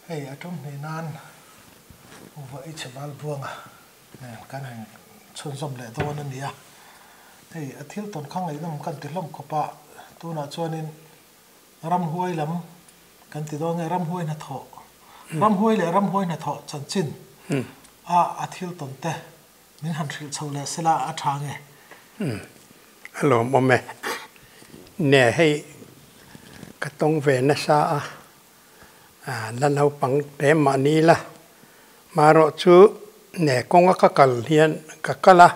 Hei a tum hnih nan Uva Ichhebal Buanga nen kan han chhunzawm leh dawn a ni a. Hei a thil tawn kha ngaihnawm kan ti hlawm khawp a, tunah chuanin ramhuai lam kan ti dawn nge ramhuai hnathawh, ramhuai leh ramhuai hnathawh chanchin a a thil tawn te min han hrilh chho leh sela a tha nge? A lawmawm e. Ne hei ka tawng ve nasa a. La naupang te mahni la marawh chu ne kawnga ka kal hian ka kal a,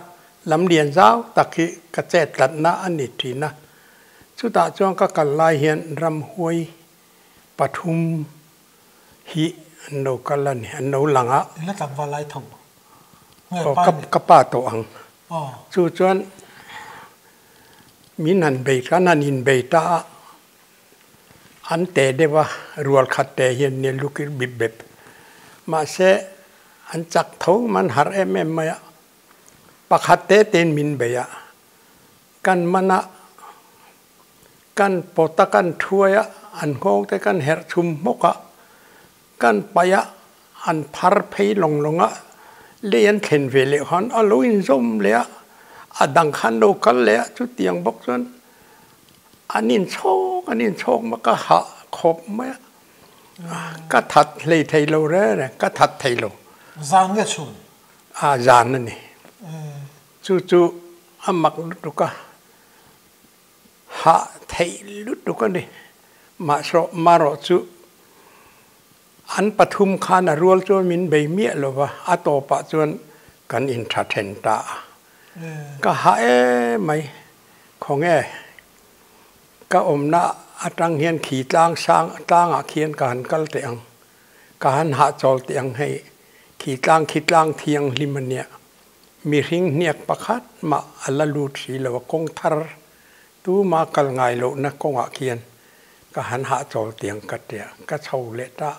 lam lian zau tak hi ka chet tlatna a ni thin a. Chutah chuan ka kal lai hian ramhuai pathum hi an lo kal a ni, an lo lang a. I la tlangval lai tho nge pa ni? Ka pa tawh ang. Chu chuan min han bei, kan han inbei ta a. An teh deuh a, rual khat teh hian nia lukir bip bep. Mahse, an chak tho man harh em em mai a, pakhat te tein min bei a, kan man a, kan pawt a, kan thuai a, an nghawng te kan herh chhum hmawk a, kan paih a, an phar phei lawng lawng a, lei an thlen ve leh khan a lo inzawm leh a, a dang khan lo kal leh a, chutiang bawk chuan An inchhawk an inchhawk ma ka hah khawp mai a, ka that hlei thei lo reng reng, ka that thei lo. Zan nge chhun? A zan a ni. Chu chu a mak lutuk a, hah theih lutuk a ni. Mahse marawh chu an pathum khan a rual chuan min bei miah lo va, a tawpah chuan kan intha then ta a. Ka hah em mai. Khawnge ka awmna atang hian khi tlang sang tlangah khian ka han kal teh ang, ka han hahchawl teh ang hei, khi tlang khi tlang thianghlim a nia, mihring hniak pakhat mah a la lut si lo a, kawng thar tuma kal ngai lohna kawngah khian ka han hahchawl teh ang ka tia, ka chho leh ta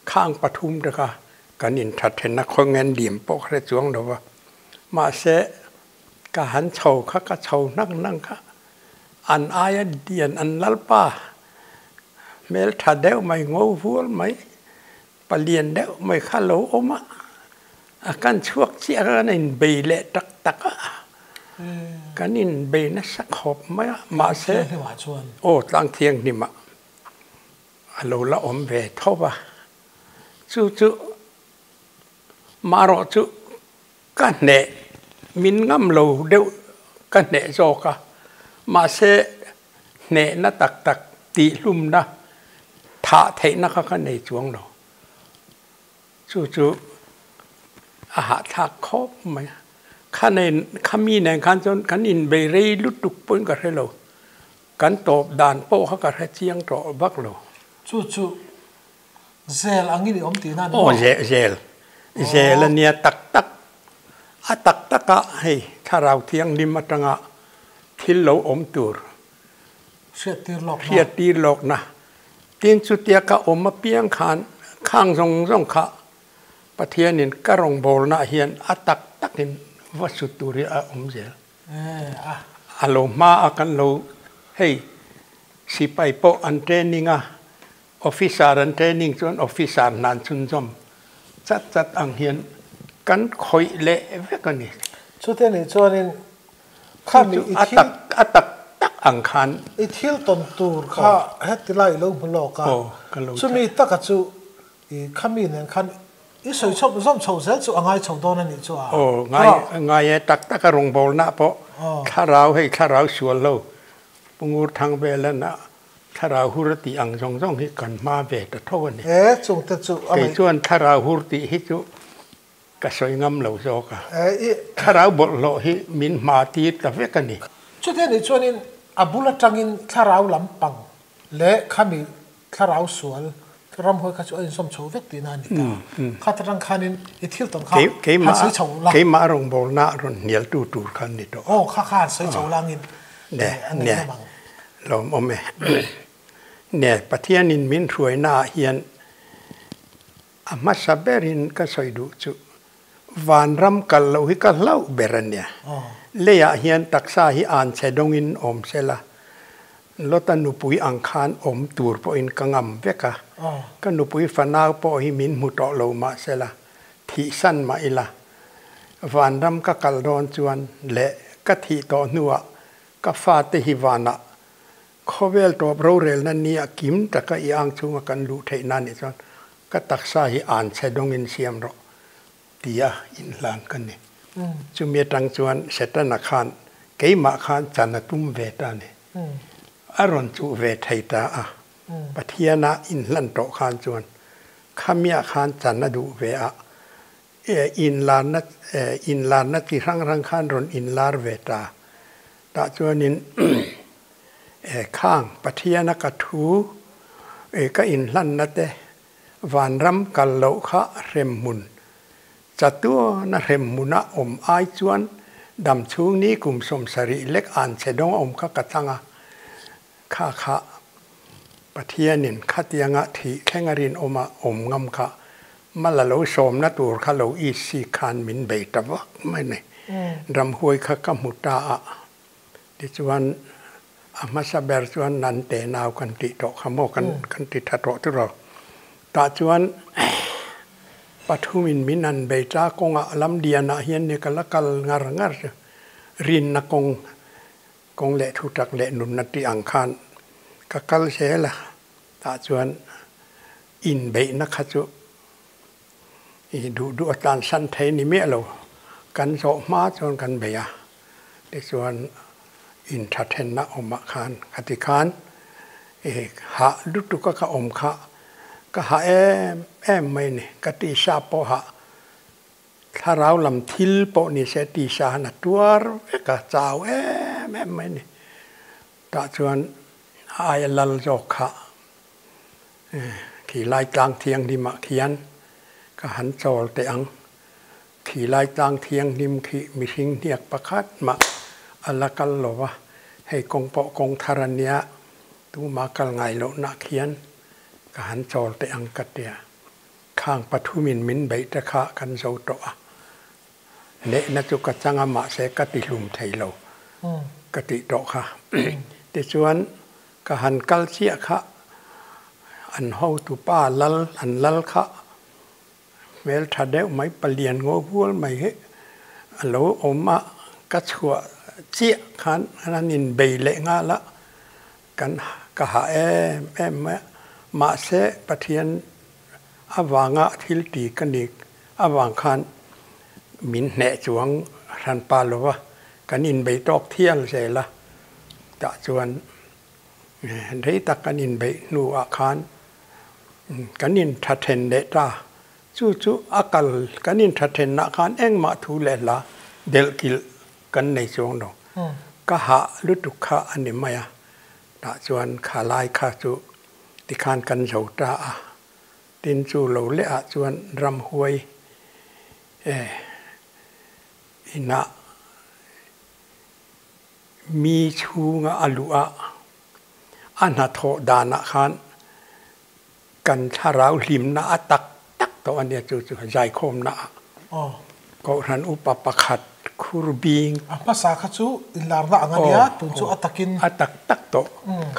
khang pathum te kha kan intha then a, khawnge an liam pawh ka hre chuang lo va, mahse Ka han chho kha ka chho hnak hnak kha an aia dian an lalpa hmel tha deuh mai ngo vual mai palian deuh mai kha lo awm a, a kan chhuak chiah kha kan inbei leh tak tak a, kan inbei nasa khawp mai a mahse aw tlang thianghlim ah a lo la awm ve tho va chu chu marawh chu Ka hneh, min ngam lo deuh ka hneh zawk a, mahse hnehna tak tak tihhlumna thah theihna kha ka nei chuang lo. Chu chu a hahthlak khawp mai a. Kha nen, kha mi nen khan chuan kan inbei rei lutuk pawhin ka hre lo. Kan tawp dan pawh kha ka hre chiang tawh vak lo. Chu chu Zel angin i awm tihna a ni maw? Aw, zel. Zel a nia tak tak. A tak taka hei Thlarau Thianghlim atanga thil lo awm tur. Hriattir lawkna. Hriattir lawkna. Tin chutia ka awm apiang khan khang zawng zawng kha Pathianin ka rawngbawlnaah hian a tak takin va sut tur hi a awm zel. A lo hma a kan lo hei sipai pawh an training a. Officer an training chuan officer hnan chhunzawm chat chat ang hian kan khawih leh vek a ni. Chute nih chuanin khami i thil. A tak tak ang khan. I thil tawn tur kha heti lai i lo hmu lawk a. Chumi taka chu i khami nen khan i sawi chhawp zawm chho zel chu a ngai chho dawn a nih chu a. Aw, ngai ngai e, tak taka rawngbawlna pawh thlarau hei thlarau sual lo Pungur thang vel a Thlarau hur a tih ang zawng zawng hi kan hma ve ta tho a ni. E, chungte chu a Kei chuan thlarau hur tih hi chu ka sawi ngam lo zawk a. E, i. Thlarau bawlhhlawh hi min hma tir ta vek a ni. Chutiang nih chuanin a bul atangin thlarau lampang leh khami thlarau sual ramhuai kha chu a inzawm chho vek tihna a ni ta. Khat atang khanin i thil tawn kha han sawi chho la. Keimah rawngbawlna rawn hnialtu tur kha an ni tawh. Aw, kha kha han sawi chho la angin a ngaihnawm ang. Lawmawm e. Ne, Pathianin min hruainaah hian a hmasa berin ka sawi duh chu vanram kal loh hi ka hlauh ber a nia. Leiah hian taksa hi an chhe dawngin awm se la. Lota nupui ang khan awm tur pawhin ka ngam vek a, ka nupui fanau pawh hi min hmu tawh lo mah sela, thihsan mah ila, vanram ka kal dawn chuan leh ka thih tawh hnuah ka fate hi vanah khawvel tawp rorelna nia kim taka i ang chhunga kan luh theih na nih chuan ka taksa hi an chhe dawngin siam rawh tia inhlan ka ni. Chumi atang chuan Setana khan keimah khan chan a tum ve ta a ni. A rawn chuh ve thei ta a. Pathiana inhlan tawh khan chuan khamiah khan chan a duh ve a, inlarna inlarna chi hrang hrang khan rawn inlar ve ta. Tah chuanin khang Pathiana ka thu ka inhlanna te Vanram kal loh kha hremhmun chatuana hremhmuna awm ai chuan damchhung ni kum 70 lek an chhe dawng awm kha ka chang a, kha kha Pathianin khatianga thih thleng a rinawma awm ngam kha mala lo sawmna tur kha lo isi khan min bei ta vak mai ni. Ramhuai kha ka hmu ta a. Tichuan, a hmasa ber chuan nan te nau kan tih tawh kha maw kan kan ti tha tawh chu ro. Tah chuan pathumin min han bei ta kawngah lam lianah hian ni ka la kal ngar ngar chu rinna kawng kawng leh thu tak leh nunna tih ang khan ka kal zel a. Tah chuan inbeihna kha chu I duh duh a tlansan thei ni miah lo. Kan zawh hma chuan kan bei a, tichuan intha thenna awmah khan ka ti khan i hah lutuk a ka awm kha ka hah em em mai ni. Ka tisa pawh hah, thlarau lam thil pawh ni se tisa han a tuar vek a, chau em em mai ni. Tah chuan a aia lal zawk kha Khi lai tlang thianghlimah khian ka han chawl teh ang. Khi lai tlang thianghlim khi mihring hniak pakhat mah a la kal lo va, hei kawng pawh kawng thar a nia, tuma kal ngai lohna khian ka han chawl teh ang ka tia. Khang pathumin min beih te kha kan zo tawh a, hnehna chu ka chang a mahse ka ti hlum thei lo ka tih tawh kha. Tichuan Ka han kal chiah kha an hotu pa lal an lal kha hmel tha deuh mai palian ngaw hual mai hi a lo awm a, ka chhuah chiah khan an inbei leh nghal a, kan ka hah em em mai a, mahse Pathian avanga thil ti ka ni avang khan min hneh chuang hranpa lo va, kan inbei tawk thial zel a. Tah chuan rei tak kan inbeih hnuah khan kan intha then leh ta. Chu chu a kal kan intha thenah khan engmah thu leh hla delh kilh kan nei chuang lo. Ka hah lutuk kha a ni mai a. Tah chuan kha lai kha chu tikhan kan zo ta a. Tin chu lo lehah chuan ramhuai inah Mi chhunga a luh a, a hnathawh danah khan kan thlarau hlimna a tak tak tawh a nia chu chu zaikhawmna ah Kohhran upa pakhat khur bing. A hmasa kha chu inlarna ang a nia, tun chu a takin. A tak tak tawh.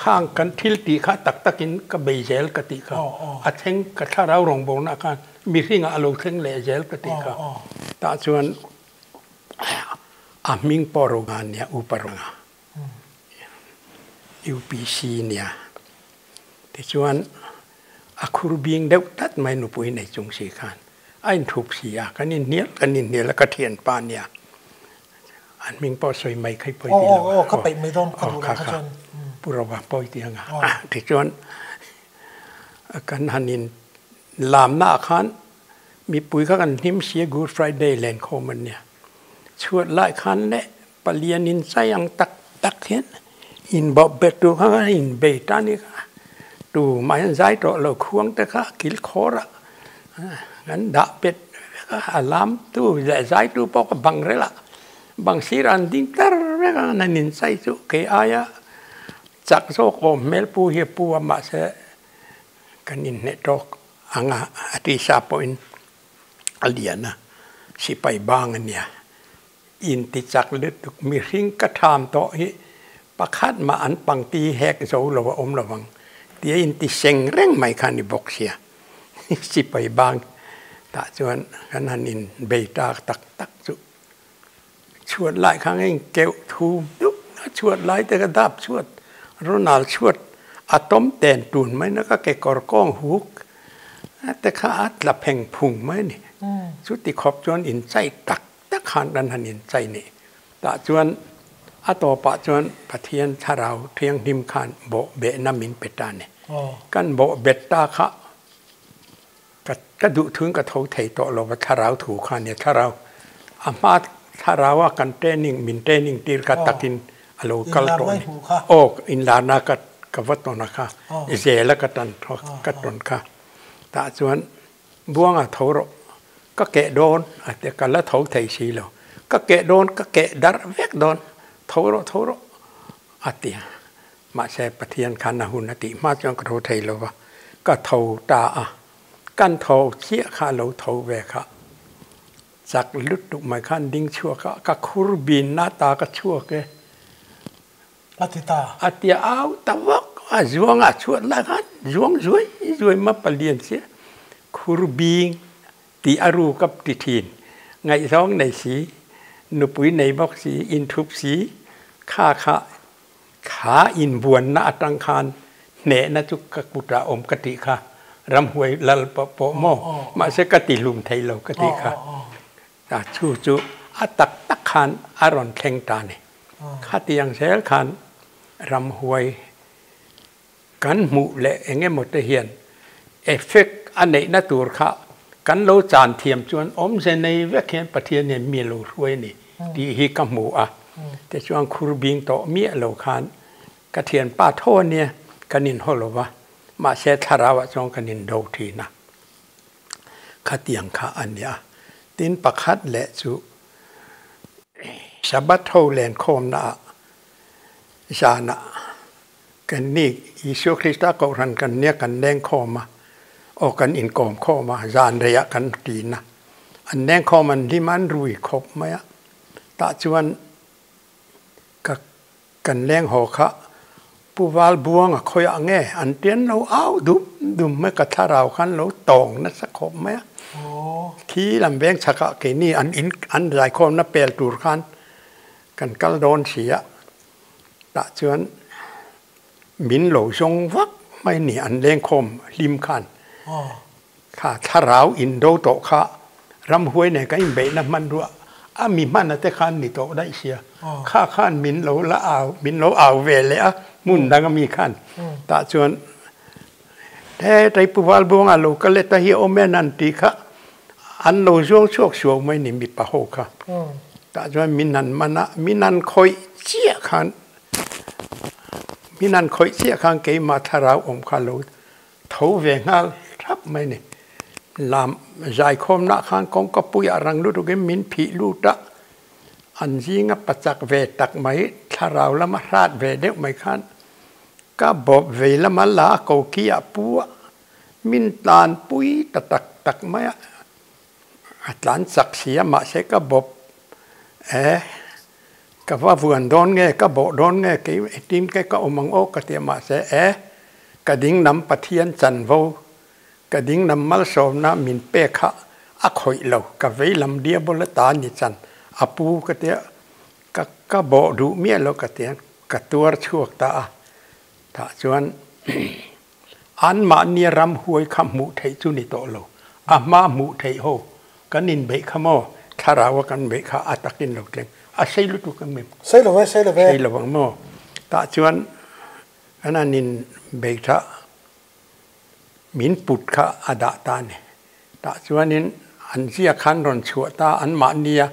Khang kan thil tih kha a tak takin ka bei zel ka tih kha. A thleng ka thlarau rawngbawlna khan mihringah a lo thleng leh zel ka tih kha. Tah chuan A hming pawh Ronga nia, Upa Ronga, UPC nia. Tichuan a khur bing deuh tlat mai nupui nei chung si khan a inthup si a, kan inhnial kan inhnial a, ka thianpa nia. An hming pawh sawi mai kha i pawi ti lo a. Aw, ka peih mai dawn, ka duh lo kha chuan. Pu Rova pawi ti ang a. Tichuan kan han in lamna ah khan Mipui kha kan hlim si a, Good Friday lenkhawm an nia. Chhuat lai khan leh palian in chai ang tak tak hian inbawp bet tur kha khan inbei ta ni kha. Tu mah hian zai tawh lo khuang te kha kil khawr ah kan dah bet vek a, a lam tu leh zai tu pawh kha bang rel ah bang sir ah an ding tar vek a, an inchai chu kei aia chak zawk awm hmel pu hi a pu a mahse kan inhneh tawk. Anga a tisa pawhin a lian a, sipai bang a nia. Inti chak lutuk mihring ka tham tawh hi Pakhat mah an pangti hek zo lo a awm lovang tia inti seng reng mai kha a ni bawk sia. Sipai bang tah chuan kan han inbei tak tak tak chu chhuat lai kha nge keuh thum dup a chhuat lai te ka dap chhuat Ronald chhuat a tawm ten tun mai na ka kekawr kawng huk te kha a tla pheng phung mai a ni. Chuti khawp chuan inchai tak tak khan kan han inchai ni. Tah chuan a tawpah chuan Pathian thlarau thianghlim khan bawh behna min pe ta ni. Kan bawh bet ta kha ka ka duh thun ka tho thei tawh lo va thlarau thu kha nia thlarau a hma thlarau a kan training min training tir kha takin a lo kal tawh ni. Aw inlarna ka ka va tawn a kha zel a ka tan ka tawn kha tah chuan Buanga tho rawh, ka keh dawn a ti a, ka la tho thei si lo. Ka keh dawn, ka keh darh vek dawn, tho rawh, tho rawh a ti a. Mahse Pathian khan a hun a tih hma chuan ka tho thei lo va, ka tho ta a, kan tho chiah kha a lo tho ve kha. Chak lutuk mai khan ding chhuak a, ka khur bin na ta ka chhuak e. A ti ta. A ti a, au ta vak a, zuang ah chhuat lai khan zuang zuai zuai ma palian sia khur bing tih a ru ka ti thin. Ngaihzawng nei si, nupui nei bawk si, inthup si, kha kha kha inbuanna atang khan hnehna chu ka kutah awm ka tih kha ramhuai lal pawh pawh maw mahse ka ti hlum thei lo ka tih kha. A chu chu a tak tak khan a rawn thleng ta ni. Khatiang zel khan ramhuai kan hmuh leh eng emaw te hian effect a neihna tur kha kan lo chan thiam chuan awmze nei vek hian Pathian hian mi lo hruai a ni tih hi ka hmu a. Tichuan khur bing tawh miah lo khan ka thianpa tho a nia kan inhaw lo va, mahse thlarauah chuan kan indo thin a. Khatiang kha a nia. Tin pakhat leh chu Sabbath ho lenkhawmna ah zanah kan ni Isua Krista Kohhran kan nia kan lengkhawm a, aw kan inkawm khawm a, zan reiah kan tin a. An lengkhawm an hlim a, an rui khawp mai a. Tah chuan ka Kan leng haw kha Pu Val Buanga khawiah nge an tian lo au dum dum mai ka thlarau khan lo tawng nasa khawp mai a. Khi lam veng chhakah keini an in an zaikhawmna pel tur khan kan kal dawn si a, tah chuan min lo zawng vak mai ni an lengkhawm hlim khan Kha thlarau indo tawh kha ramhuai nen kan inbeihna hmanrua a mi hmana te khan ni tawh daih sia. Kha khan min lo la au, min lo au ve leh a hmun dang ami khan. Tah chuan he Taipu Valbuanga lo kal e ta hi awm en an tih kha an lo zuang chhuak suau mai ni mipa ho kha. Tah chuan min han man a, min han khawih chiah khan, min han khawih chiah khan keimah thlarau awm kha lo Tho ve nghal thap mai ni. Lam zaikhawmna khan kawngka puiah rang lutukin min phih lut a, an zinga pachak ve tak mai, thlarau lama hrat ve deuh mai khan ka bawp vei lama la a ko ki ah pu a, min tlan pui ta tak tak mai a, a tlan chak si a mahse ka bawp e, ka va vuan dawn nge ka bawh dawn nge kei engtin nge ka awm ang aw ka ti a mahse e, Ka dinglam Pathian chanvo, ka dinglam malsawmna min pek kha a khawih lo, ka veilam diabola ta ni chan a pu ka tia, ka ka bawh duh miah lo ka tia, ka tuar chhuak ta a. Tah chuan anmahnia ramhuai kha hmuh theih chu ni tawh lo, a hma hmuh theih ho kan inbeih kha maw, thlarau a kan beih kha a takin lo thleng, a sei lutuk ang em? Sei lo ve, sei lo ve. Sei lo ang maw? Tah chuan An an in bei tha min put kha a dah ta a ni. Tah chuanin an ziak khan rawn chhuah ta anmahnia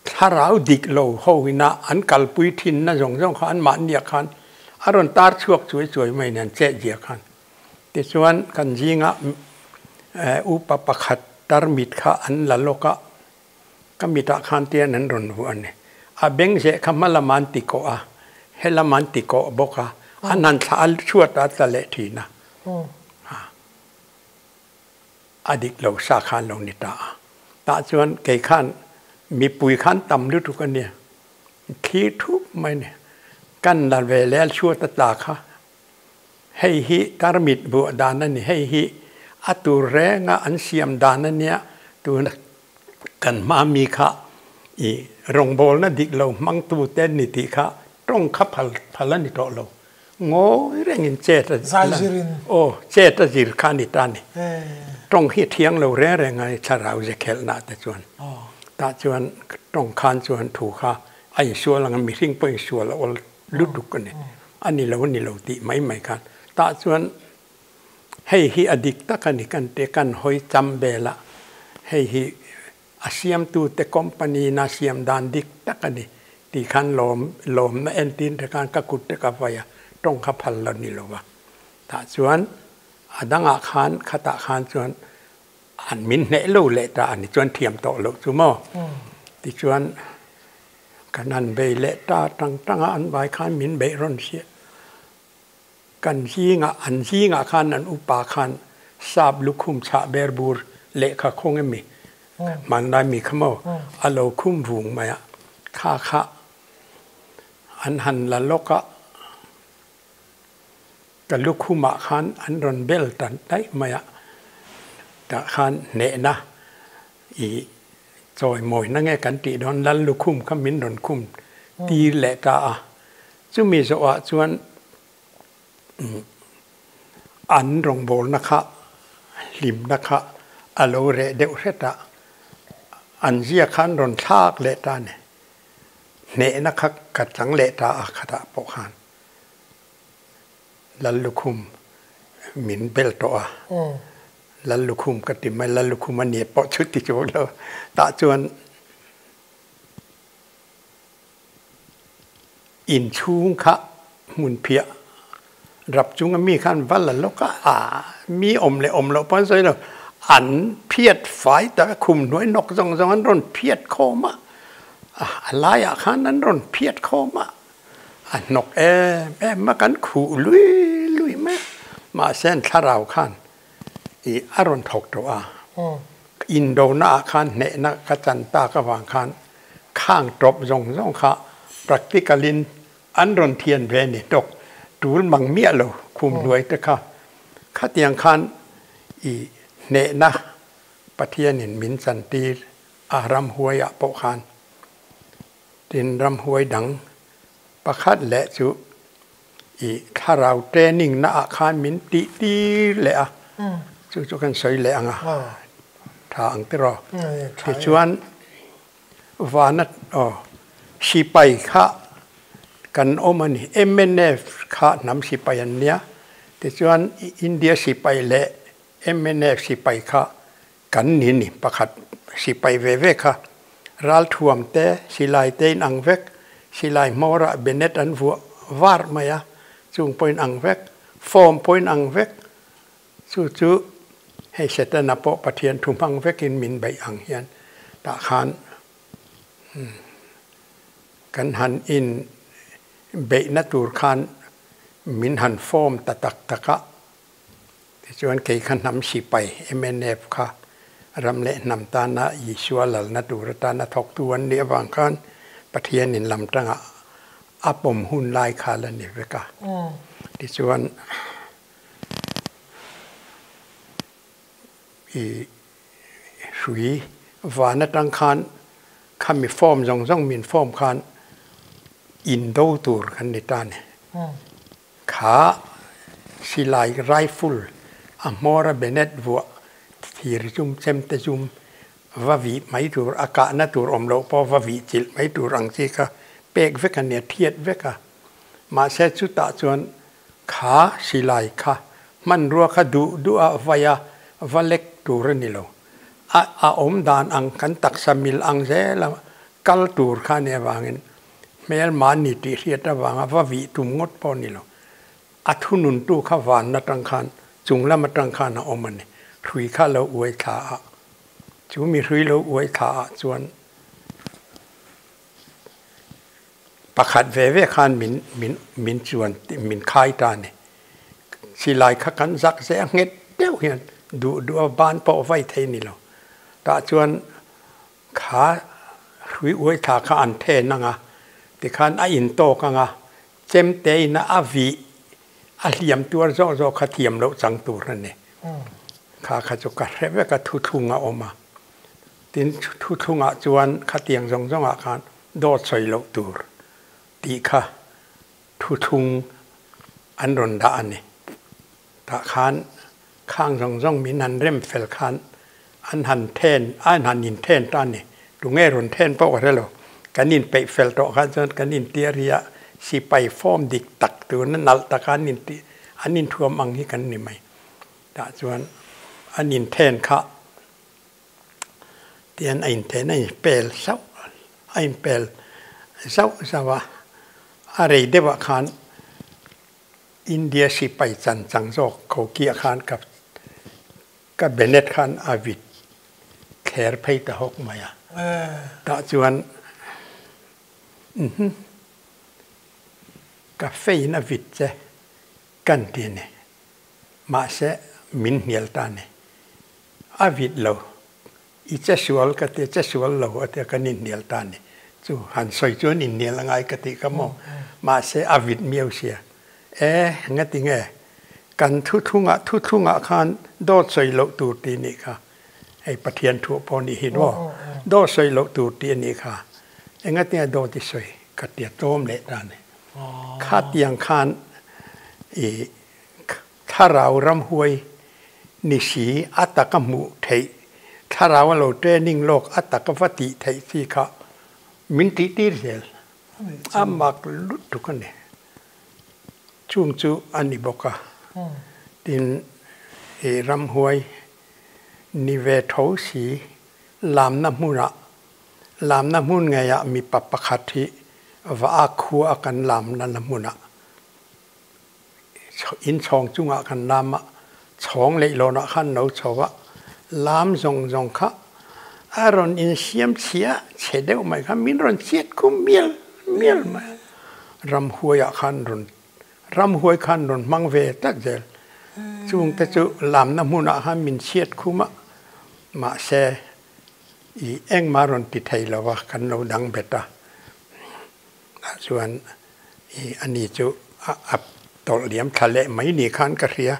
thlarau dik lo ho ina an kalpui thinna zawng zawng kha anmahnia khan a rawn tar chhuak chuai chuai mai nen chet zia khan. Tichuan kan zingah upa pakhat tarmit kha an la lawk a, Ka mitah khan tian an rawn vuah a ni. A beng zeh kha hma lam an ti kawh a, he lam an ti kawh bawk a, an han thlah a chhuat a tla leh thin a. A dik lo sa khan lo ni ta a. Tah chuan kei khan mipui khan tam lutuk a nia, thlir thup mai a ni. Kan la ve leh a chhuat a tla kha. Hei hi tarmit buah dan a ni, hei hi a tur renga an siam dan a nia, tuna kan hma mi kha i rawngbawlna dik lo hmangtu te ni tih kha tawng kha phal phal a ni tawh lo. Ngawi rengin chet a aw chet a zir kha a ni ta a ni. Tawng hi a thiang lo reng reng a thlarau ze khelhna te chuan tah chuan tawng khan chuan thu kha a insual ang a, mihring pawh insual a awl lutuk a ni. A ni lo a ni lo tih mai mai khan tah chuan hei hi a dik tak a ni kan ti a, kan hawi cham vel a, hei hi a siamtute company na siam dan dik tak a ni tih khan lawm lawmna entin te khan ka kut te ka vai a, tawng kha phal lo ni lo va. Tah chuan a dangah khan khatah khan chuan an min hneh lo leh ta a ni chuan thiam tawh loh chu maw? Tichuan kan han bei leh ta tang tang a, an vai khan min beih rawn hriat. Kan zingah, an zingah khan an upa khan sap lukhum chhah ber bur lehkha khawng emi hmanlai mi kha maw a lo khum vung mai a, kha kha an han la lawk a, ka lukhumah khan an rawn bel ta daih mai a, tah khan hnehna i chawimawina nge kan tih dawn lal lukhum kha min rawn khum tir leh ta a. Chumi zawhah chuan an rawngbawlna kha hlimna kha a lo reh deuh hret a, an zia kha an rawn thlak leh ta a ni. Hnehna kha ka chang leh ta a khatah pawh khan Lal lukhum min bel tawh a, Lal lukhum ka ti mai, Lal lukhum a ni pawh chu ti chu lo. Tah chuan Inchhung kha hmun phiah rap chunga mi khan va la lawk a, a mi awm leh awm loh pawh an sawi lo, an phiat fai tak a, khum hnuai nawk zawng zawng an rawn phiat khawm a, a laiah khan an rawn phiat khawm a, a hnawk em em a, kan khuh lui lui mai a, mahse an thlarau khan ih a rawn thawk tawh a, indona ah khan hnehna ka chan tak avang khan khang tawp zawng zawng kha practical in an rawn thian ve ni tawk tul mang miah lo khum hnuai te kha khatiang khan ih hnehna Pathian in min chan tir a ramhuai ah pawh khan tin ramhuai dang pakhat leh chu I thlarau training na ah khan min tih tir leh a, chu chu kan sawi leh ang a, tha ang tiraw. Tichuan vana aw sipai kha kan awm a ni, mnf kha hnam sipai an nia, tichuan India sipai leh mnf sipai kha kan ni ni pakhat sipai ve ve kha ralthuam te silai te in ang vek silai hmawrah benet an vuah var mai a chung pawhin ang vek form pawhin ang vek chu chu hei setana pawh Pathian thu hmang vekin min beih ang hian tah khan kan han in beihna tur khan min han form ta tak tak a. Tichuan kei kha hnam sipai, mnf, kha ram leh hnam tana Isua lalna tur atana thawktu an nih avang khan Pathianin lam tangah a pawm hun lai kha la ni vek a. Tichuan i hrui van atang khan khami form zawng zawng min form khan indo tur kan ni ta a ni. Kha silai rifle a hmawr a benet vuah thir zum chem te zum va vih mai tur a kahna tur awm loh pawh va vih chilh mai tur ang chi kha pek vek a nia thiat vek a. Mahse chutah chuan kha silai kha hmanrua kha duh duh a vai a va lek tur a ni lo. A a awm dan ang kan taksa mil ang zel a kal tur kha a nih avangin Hmel mahni tih hriat avanga va vih tum ngawt pawh a ni lo. A thununtu kha vanna atang khan, chung lam atang khan a awm a ni. Hrui kha lo uai thla a, chu mi hrui lo uai thla ah chuan pakhat ve ve khan min min min chuan min khai ta a ni. Silai kha kan zak zeh a nghet deuh hian duh duh a ban pawh vai thei a ni lo. Tah chuan Kha hrui uai thla kha an then ang a, tikhan a intawk ang a, Chemte in a vih a hliam tuar zawk zawk kha thiam loh chang tur a ni. Kha kha chu ka hre vek a thuthlung a awm a. Tin, thuthlungah chuan khatiang zawng zawngah khan dawt sawi loh tur tih kha thuthlung an rawn dah a ni. Tah khan khang zawng zawng min han rem fel khan an han then, an han inthen ta a ni. Tunge rawn then pawh ka hre lo. Kan inpeih fel tawh khan chuan kan intiari a, sipai form dik tak tuna nalh taka an inti, an inthuam ang hi kan ni mai. Tah chuan an inthen kha tian a inthen a inpel sauh a inpel zauh zauh a, a rei deuhah khan India sipai chan chang zawk ko kiah khan ka ka Bennett khan a vit thler phei ta hawk mai a. Tah chuan mhm ka fein a vit che kan ti a ni. Mahse min hnial ta a ni. A vit lo. I che sual ka ti a, che sual lo a ti a, kan inhnial ta a ni. Chu han sawi chuan inhnial a ngai ka tih kha maw? Mahse a vit miau sia. E, ngati nge? Kan thuthlungah thuthlungah khan dawt sawi loh tur tih a nih kha. Hei Pathian thu pawh nih hi maw? Dawt sawi loh tur tih a nih kha. Engati nge dawt i sawi ka ti a tlawm leh ta a ni. Khatiang khan i Thlarau ramhuai ni si a taka hmuh theih, thlarau a lo training lawk a taka va tih theih chi kha min tih tir zel. A mak lutuk a ni. Chung chu a ni bawk a. Tin, i ramhuai ni ve tho si lamna hmunah, lamna hmun ngeiah mipa pakhat hi va a khua a kan lamna na hmunah Inchhawng chungah kan lam a, chhawng leihlawnah khan no chho a, lam zawng zawng kha a rawn insiam chhia chhe deuh mai kha min rawn chiat khum mial mial mai a. Ramhuaiah khan rawn ramhuai khan rawn hmang ve tlat zel. Chungte chu lamna hmunah khan min chhiat khum a, mahse i engmah rawn ti thei lo va, kan lo dang bet a. Tah chuan i ani chu a ap tawlh liam thla leh mai ni khan ka hria,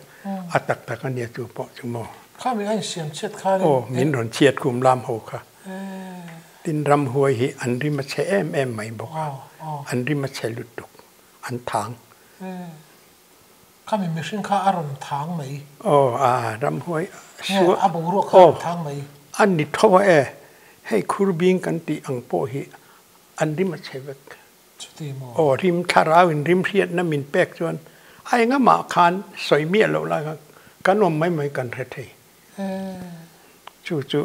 a tak tak a nia chu pawh chu maw. Khami a insiam chhiat khan in. Aw, min rawn chhiat kum lam ho kha. Tin ramhuai hi an rim a chhe em em mai bawk a, an rim a chhe lutuk, an thang. Khami mihring kha a rawn thang mai. Aw, a ramhuai suah. A boruak kha a rawn thang mai. A ni tho a e, hei khurbing kan tih ang pawh hi An rim a chhe vek. Chuti maw? Aw, rim thlarau in rim hriatna min pek chuan a engamah khan sawi miah loh lai khan kan awm mai mai kan hre thei. Chu chu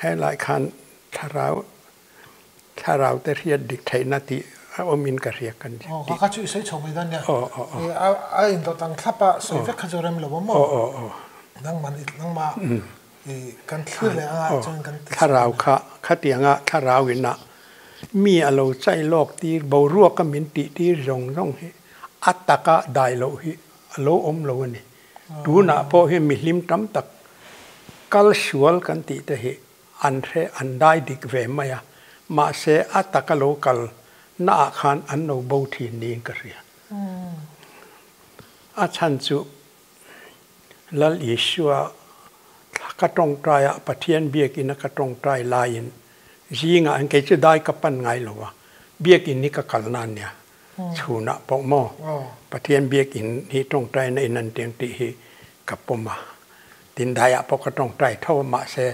helai khan thlarau thlarau te hriat dik theihna tih a awm in ka hria kan dik. Aw, kha kha chu i sawi chho mai dawn nia. Aw, aw, aw. A indawt ang thlap a, sawi vek kha chu rem lo a maw? Aw, aw, aw. Nangman nangmah Kan thlir leh anga chuan kan ti Thlarau kha khatianga thlarau ina mi a lo chai lawk tir boruaka min tih tir zawng zawng hi a taka dai loh hi a lo awm lo a ni. Tunah pawh hi mihlim tam tak kal sual kan tih te hi an hre an dai dik ve mai a, mahse a taka lo kal naah khan an lo bo thin niin ka hria. A chhan chu Lal Isua thla ka tawngtai a, Pathian biakina ka tawngtai laiin zingah an kei chu dai ka pan ngai lo a, biakin hi ka kalna a nia, chhunah pawh maw Pathian biakin hi tawngtaina in an tiang tih hi ka pawm a, tin daiah pawh ka tawngtai tho a, mahse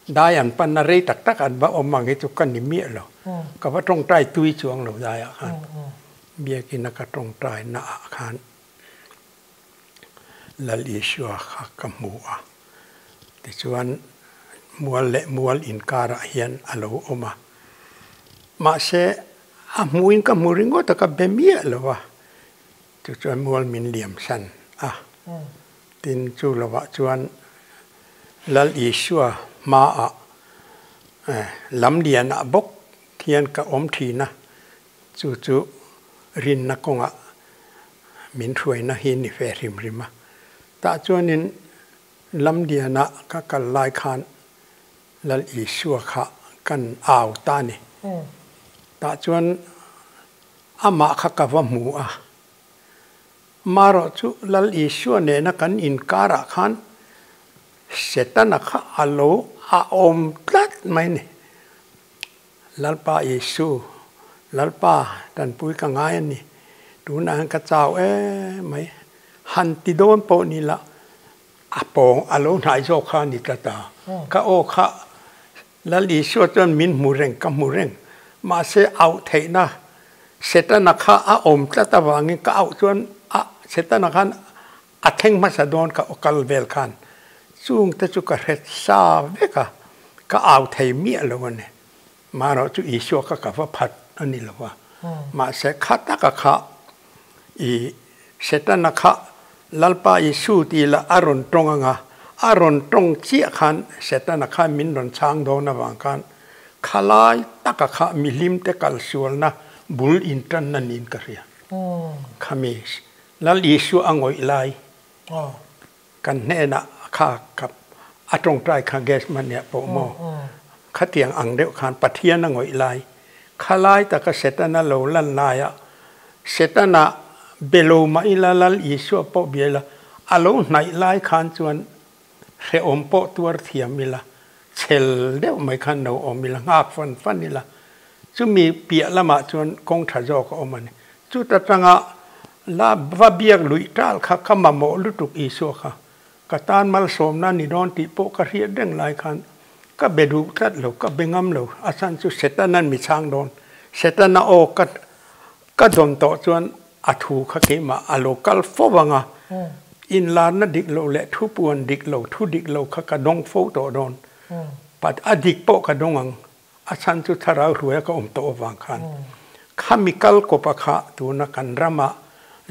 dai an panna rei tak tak an va awm ang hi chu ka ni miah lo, ka va tawngtai tui chuang lo daiah khan biakina ka tawngtai naah khan. Lal Isua kha ka hmu a, tichuan mual leh mual inkarah hian a lo awm a. Mahse, a hmuin ka hmu ringawt a, ka be miah lo a, chu chuan mual min liam san a. Tin, chu lovah chuan Lal Isua hmaah lamlianah bawk hian ka awm thin a, chu chu rinna kawngah min hruaina hi ni ve hrim hrim a. Tah chuanin Lamliana ka kal lai khan Lal Isua kha kan au ta a ni. Tah chuan Amah kha ka va hmu a. Marawh chu Lal Isua nena kan inkarah khan Setana kha a lo a awm tlat mai ni. Lalpa Isu, Lalpa tanpui ka ngai a ni, tunah hian ka chau em mai, han ti dawn pawh ni la, a pawng a lo hnai zawk kha a ni tlat a, ka aw kha Lal Isua chuan min hmu reng, ka hmu reng, mahse auh theihna Setana kha a awm tlat avangin ka auh chuan a Setana khan A thleng hmasa dawn ka aw kal vel khan chung te chu ka hre sa vek a, ka au thei miah lo a ni. Marawh chu Isua kha ka va phat a ni lo a, mahse kha taka kha i Setana kha Lalpa Isu tih lah a rawn tawng ang a, a rawn tawng chiah khan Setana khan min rawn chhang dawn avang khan khalai taka kha mihlim te kalsualna bul intanna niin ka hria. Khami Lal Isua a ngawih lai kan hnenah kha ka a tawngtai kha gas mania pawh maw khatiang ang deuh khan Pathian a ngawih lai khalai taka Setana lo lan laia Setana be lo mah ila Lal Isua pawh bia ila a lo hnaih lai khan chuan hrehawm pawh tuar thiam ila chhel deuh mai khan lo awm ila nghak fan fan ila chumi piah lamah chuan kawng tha zawk a awm a ni. Chuta tanga la va biak luih tal kha ka mamawh lutuk Isua kha ka tan malsawmna ni dawn tih pawh ka hriat reng lai khan ka be duh tlat lo, ka be ngam lo. A chhan chu Setana'n mi chhang dawn. Setana aw ka ka dawn tawh chuan a thu kha keimah a lo kal fo vang a, inlarna dik lo leh thupuan dik lo, thu dik lo kha ka dawng fo tawh dawn. But a dik pawh ka dawng ang. A chhan chu thlarau hruaia ka awm tawh avang khan khami kal kawpa kha tuna kan rama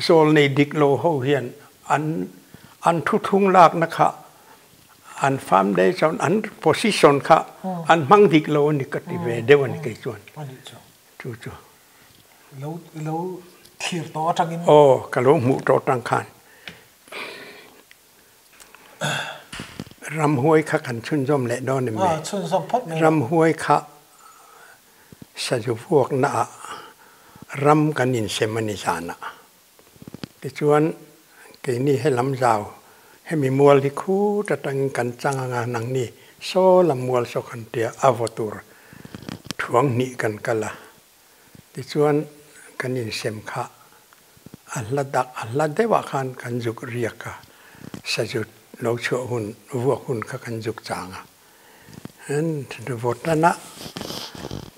zawl nei dik lo ho hian an an thuthlung lakna kha an foundation an position kha an hmang dik lo a ni ka ti ve deuh a ni kei chuan chu chu. Lo lo thlir tawh atangin. Aw ka lo hmuh tawh atang khan. Ramhuai kha kan chhunzawm leh dawn em ni? Chhunzawm phawt mai. Ramhuai kha sazu vuakna ah ram kan insem a ni zanah. Tichuan keini helam zau hemi mual hi khut atangin kan chang anga nangni saw lam mual saw kan tia a vaw tur thuang hnih kan kal a. Tichuan kan insem kha a hla dak a hla deuhah khan kan zuk riak a, sazut lo chhuah hun vuak hun kha kan zuk chang a. Vawtana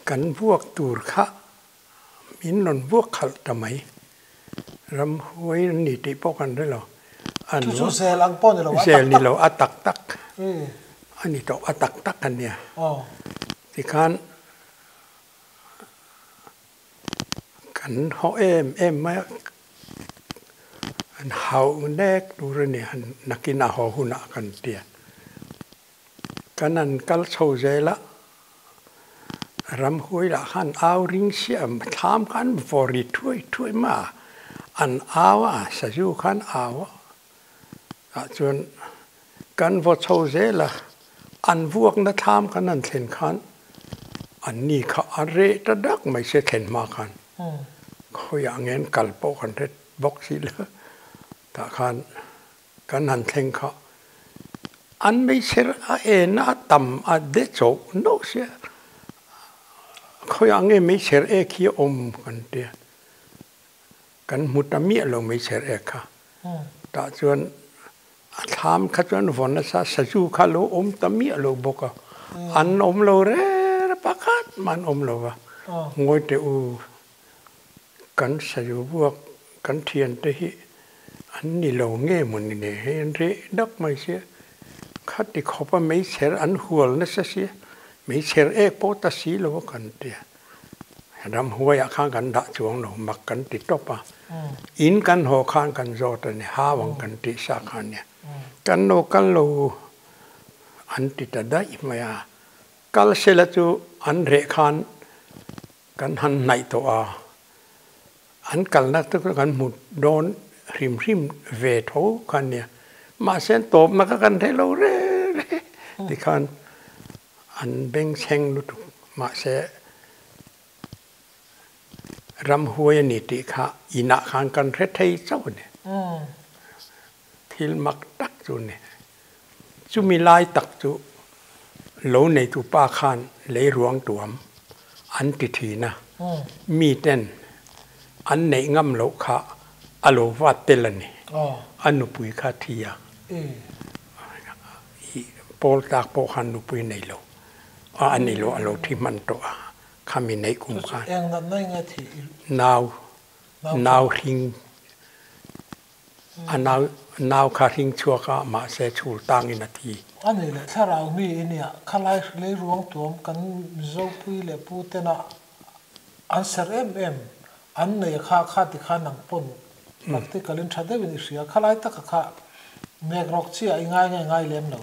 kan vuak tur kha min rawn vuak khalh ta mai. Ramhuai an ni tih pawh kan hre lo. Chu chu zel ang pawh ni lo, a tak tak. Zel ni lo, a tak tak a ni tawh, a tak tak a nia. Tikhan Kan haw em em mai a, an hauh nek tur a ni, nakin a haw hunah kan tia. Kan han kal chho zel a, ramhuai lah khan au ring siam, thlam khan vaw ri thuai thuai mai a, an au a, sazu khan au a, tah chuan kan vaw chho zel a, an vuakna thlam kan han thlen khan An ni kha a reh ta dak mai se thlen hma khan khawiah nge an kal pawh kan hre bawk si lo. Tah khan kan han thleng kha an meichher a en a tam a de chauh no sia khawiah nge meichher ek hi a awm kan tia kan hmu ta miah lo meichher ek kha. Tah chuan A thlam kha chuan vaw nasa sazu kha lo awm ta miah lo bawk a, an awm lo rêr pakhat mah an awm lo va, ngawi teh u, kan sazu buak kan thiante hi an ni lo nge maw ni ne hei an reh dak mai sia, khati khawpa meichher an hual nasa sia, meichher ek pawh ta si lo a kan tia. Ramhuaiah khan kan dah chuang lo, mak kan ti tawp a. In kan haw khan kan zawt a ni, hau ang kan tih sa kha a nia. Kan lo kal lo an ti ta daih mai a. Kal sela chu an reh khan kan han hnaih tawh a, an kalna te chu kan hmu dawn hrim hrim ve tho kha a nia. Mahse an tawpna kha kan hre lo reng reng tikhan An bengchheng lutuk mahse Ramhuai a ni tih kha inah khan kan hre thei chauh a ni. Thil mak tak chu a ni. Chumi lai tak chu lo neitu pa khan lei ruang tuam an ti thin a, miten an neih ngam loh kha a lo vat tel a ni. A nupui kha thi a, pawl tlak pawh khan nupui nei lo a, a ni lo a lo thi hman tawh a. Khami neih kum khan. Eng natna nge thih i? Nau, nau hring, a nau, nau kha hring chhuak a, mahse chhul tangin a thi. A nih leh thlarau mi i nia, khalai lei ruang tuam kan Mizopui leh Pu tena an ser em em, an nei kha kha ti khan ang pawn practical in tha deuhin i hria, khalai taka kha nek rawk chiah i ngai nge ngai lem lo.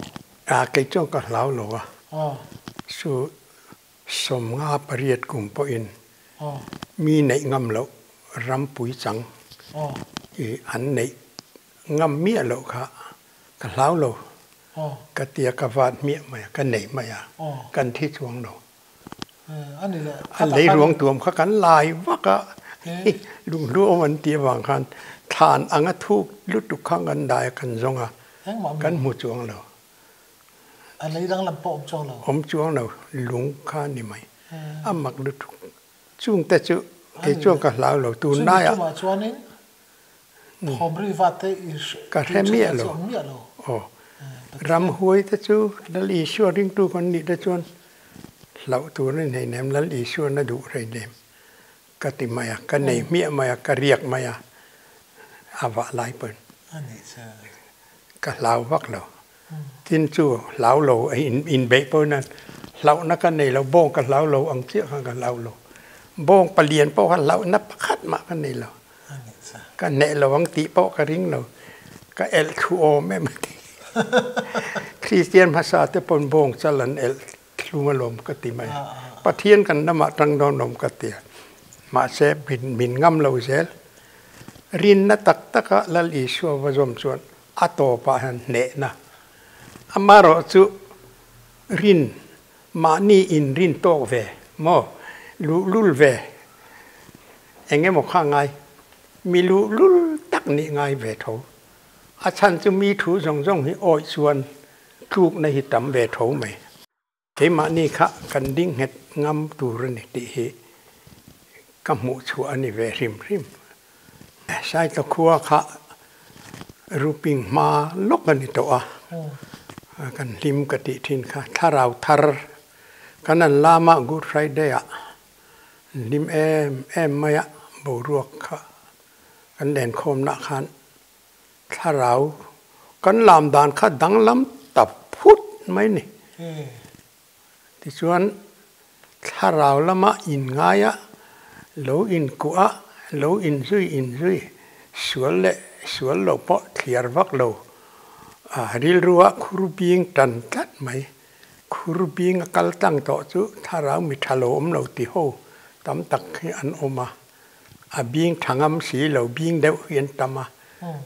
A, kei chuan ka hlau lo a, chu 58 kum pawhin mi neih ngam loh rampui chang i an neih ngam miah loh kha ka hlau lo. Ka tia ka vat hmiah mai a, ka neih mai a, kan thi chuang lo. A lei ruang tuam kha kan lai vak a, lunghlu awm an tih avang khan thlan anga thuk lutuk kha kan dai a, kan zawng a, kan hmu chuang lo. A lei danglam pawh awm chuang lo. Awm chuang lo, lung kha a ni mai. A mak lutuk. Chungte chu kei chuan ka hlau lo. Tunlaiah. Chumi tumah chuanin thawm ri vat te i Ka hre miah lo. Awm miah lo. Aw. Ramhuai te chu Lal Isua ringtu kan nih te chuan hlauh tur a ni hleinem, Lal Isua na duh hleinem ka ti mai a, ka nei hmiah mai a, ka riak mai a, a vah lai pawn. A nih chu. Ka hlau vak lo. Tin chu hlau lo a inbeih pawh hian hlauhna ka nei lo, bawng ka hlau lo ang chiah khan ka hlau lo. Bawng palian pawh kha hlauhna pakhat mah ka nei lo. Ka hneh lo ang tih pawh ka ring lo. Ka elh thu awm em a ti. Kristian hmasa te pawn bawng chal an elh thlung alawm ka ti mai. Pathian kan lamah tang dawn awm ka ti a. Mahse min ngam lo zel. Rinna tak taka Lal Isua va zawm chuan A tawpah hian hnehna. Amaherawh chu rin, mahni in rin tawk ve maw, luhlul ve eng emaw kha ngai, mi luhlul tak nih ngai ve tho. A chhan chu mi thu zawng zawng hi awih chuan tlukna hi tam ve tho mai. Keimahni kha kan ding nghet ngam tur a ni tih hi ka hmuh chhuah a ni ve hrim hrim. Saitla khua kha ruping hma lawk a ni tawh a, kan hlim ka tih thin kha thlarau thar kan an lam a Good Friday ah hlim em em mai a boruak kha kan lenkhawmna khan Thlarau kan lam dan kha danglam ta phut mai ni. Tichuan thlarau lama inngaia lo inkuah a, lo inzui inzui, sual leh sual lo pawh thliar vak lo, rilrua khur bing tan tlat mai. Khur bing a kal tlang tawh chu thlarau mi tha lo awm lo ti ho tam tak hi an awm a. A bing tha ngam si lo, bing deuh hi an tam a.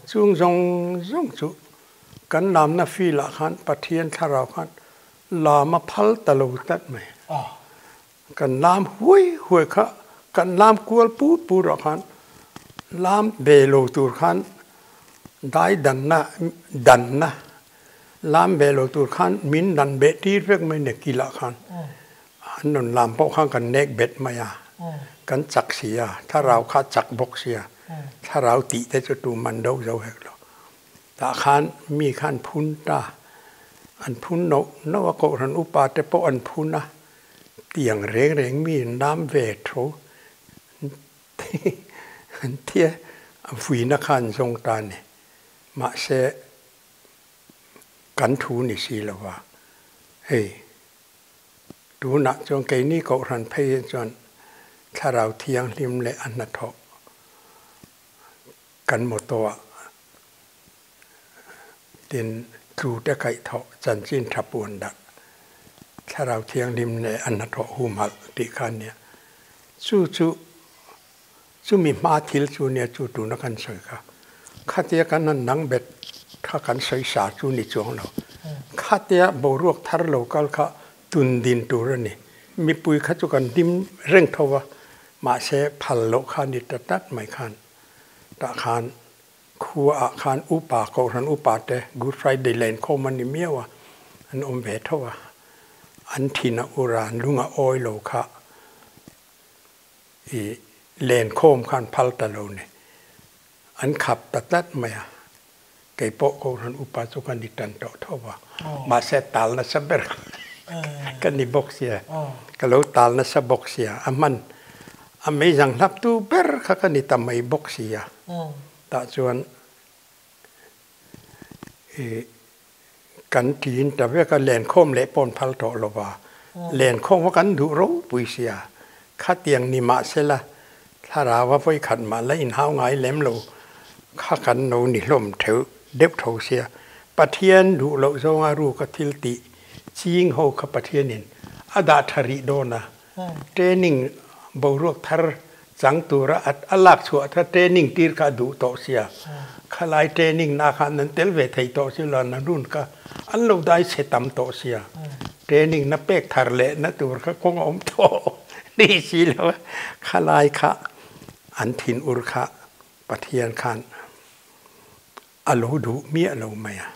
Chung zawng zawng chu kan lamna field ah khan Pathian thlarau khan lam a phal ta lo tlat mai. Kan lam huai huai kha kan lam kual pur pur ah khan lam ve lo tur khan dai danna danna lam ve lo tur khan min dan beh tir vek mai ni kilah khan. An rawn lam pawh khan kan nek bet mai a, kan chak si a, thlarau kha chak bawk si a, thlarau tih te chu tu man do zo hek lo. Tah khan mi kha an phun ta, an phun noh noh a, kohhran upa te pawh an phun a, tiang reng reng mi an lam ve tho an tia, a vuina kha an zawng ta a ni. Mahse kan thu ni si lo va, hei. Tunah chuan keini Kohhran phei hi chuan Thlarau Thianghlim leh a hnathawh kan motto ah tin tlute kaihthawh chanchin tha puan dah Thlarau Thianghlim leh a hnathawh humhalh tih kha a nia. Chu chu Chumi hma thil chu nia chu tuna kan sawi kha. Khatia kan han nang bet kha kan sawi sa chu ni chuang lo. Khatia boruak thar lo kal kha tun din tur a ni. Mipui kha chu kan hlim reng tho va. Mahse phal loh kha ni ta tlat mai khan tah khan khua ah khan upa Kohhran upa te Good Friday lenkhawm a ni miau a, an awm ve tho a, an thin a ur a, an lung a awi lo kha i lenkhawm khan phal ta lo ni. An khap ta tlat mai a, kei pawh Kohhran upa chu ka ni tan tawh tho va, mahse tal nasa ber ka ni bawk sia, ka lo tal nasa bawk sia, a hman a meizang hlap tu ber kha ka ni ta mai bawk sia, tah chuan i kan tiin ta vek a, lenkhawm leh pawh an phal tawh lo va, lenkhawm kha kan duh ropui sia, khatiang ni mahsela thlarau a vawi khat mah la inhau ngai lem lo kha kan lo ni hlawm theuh deuh tho sia, Pathian duh loh zawnga ruka thil tih ching ho kha Pathianin a dah tha rih dawn a, training boruak thar chang tura a lak chhuah kha training tir kha a duh tawh sia, khalai training na khan an tel ve thei tawh si lo, an run kha an lo dai chhe tam tawh sia, training na pek thar leh na tur kha kawng a awm tawh ni si lo a, khalai kha an thin ur kha Pathian khan a lo duh miah lo mai a,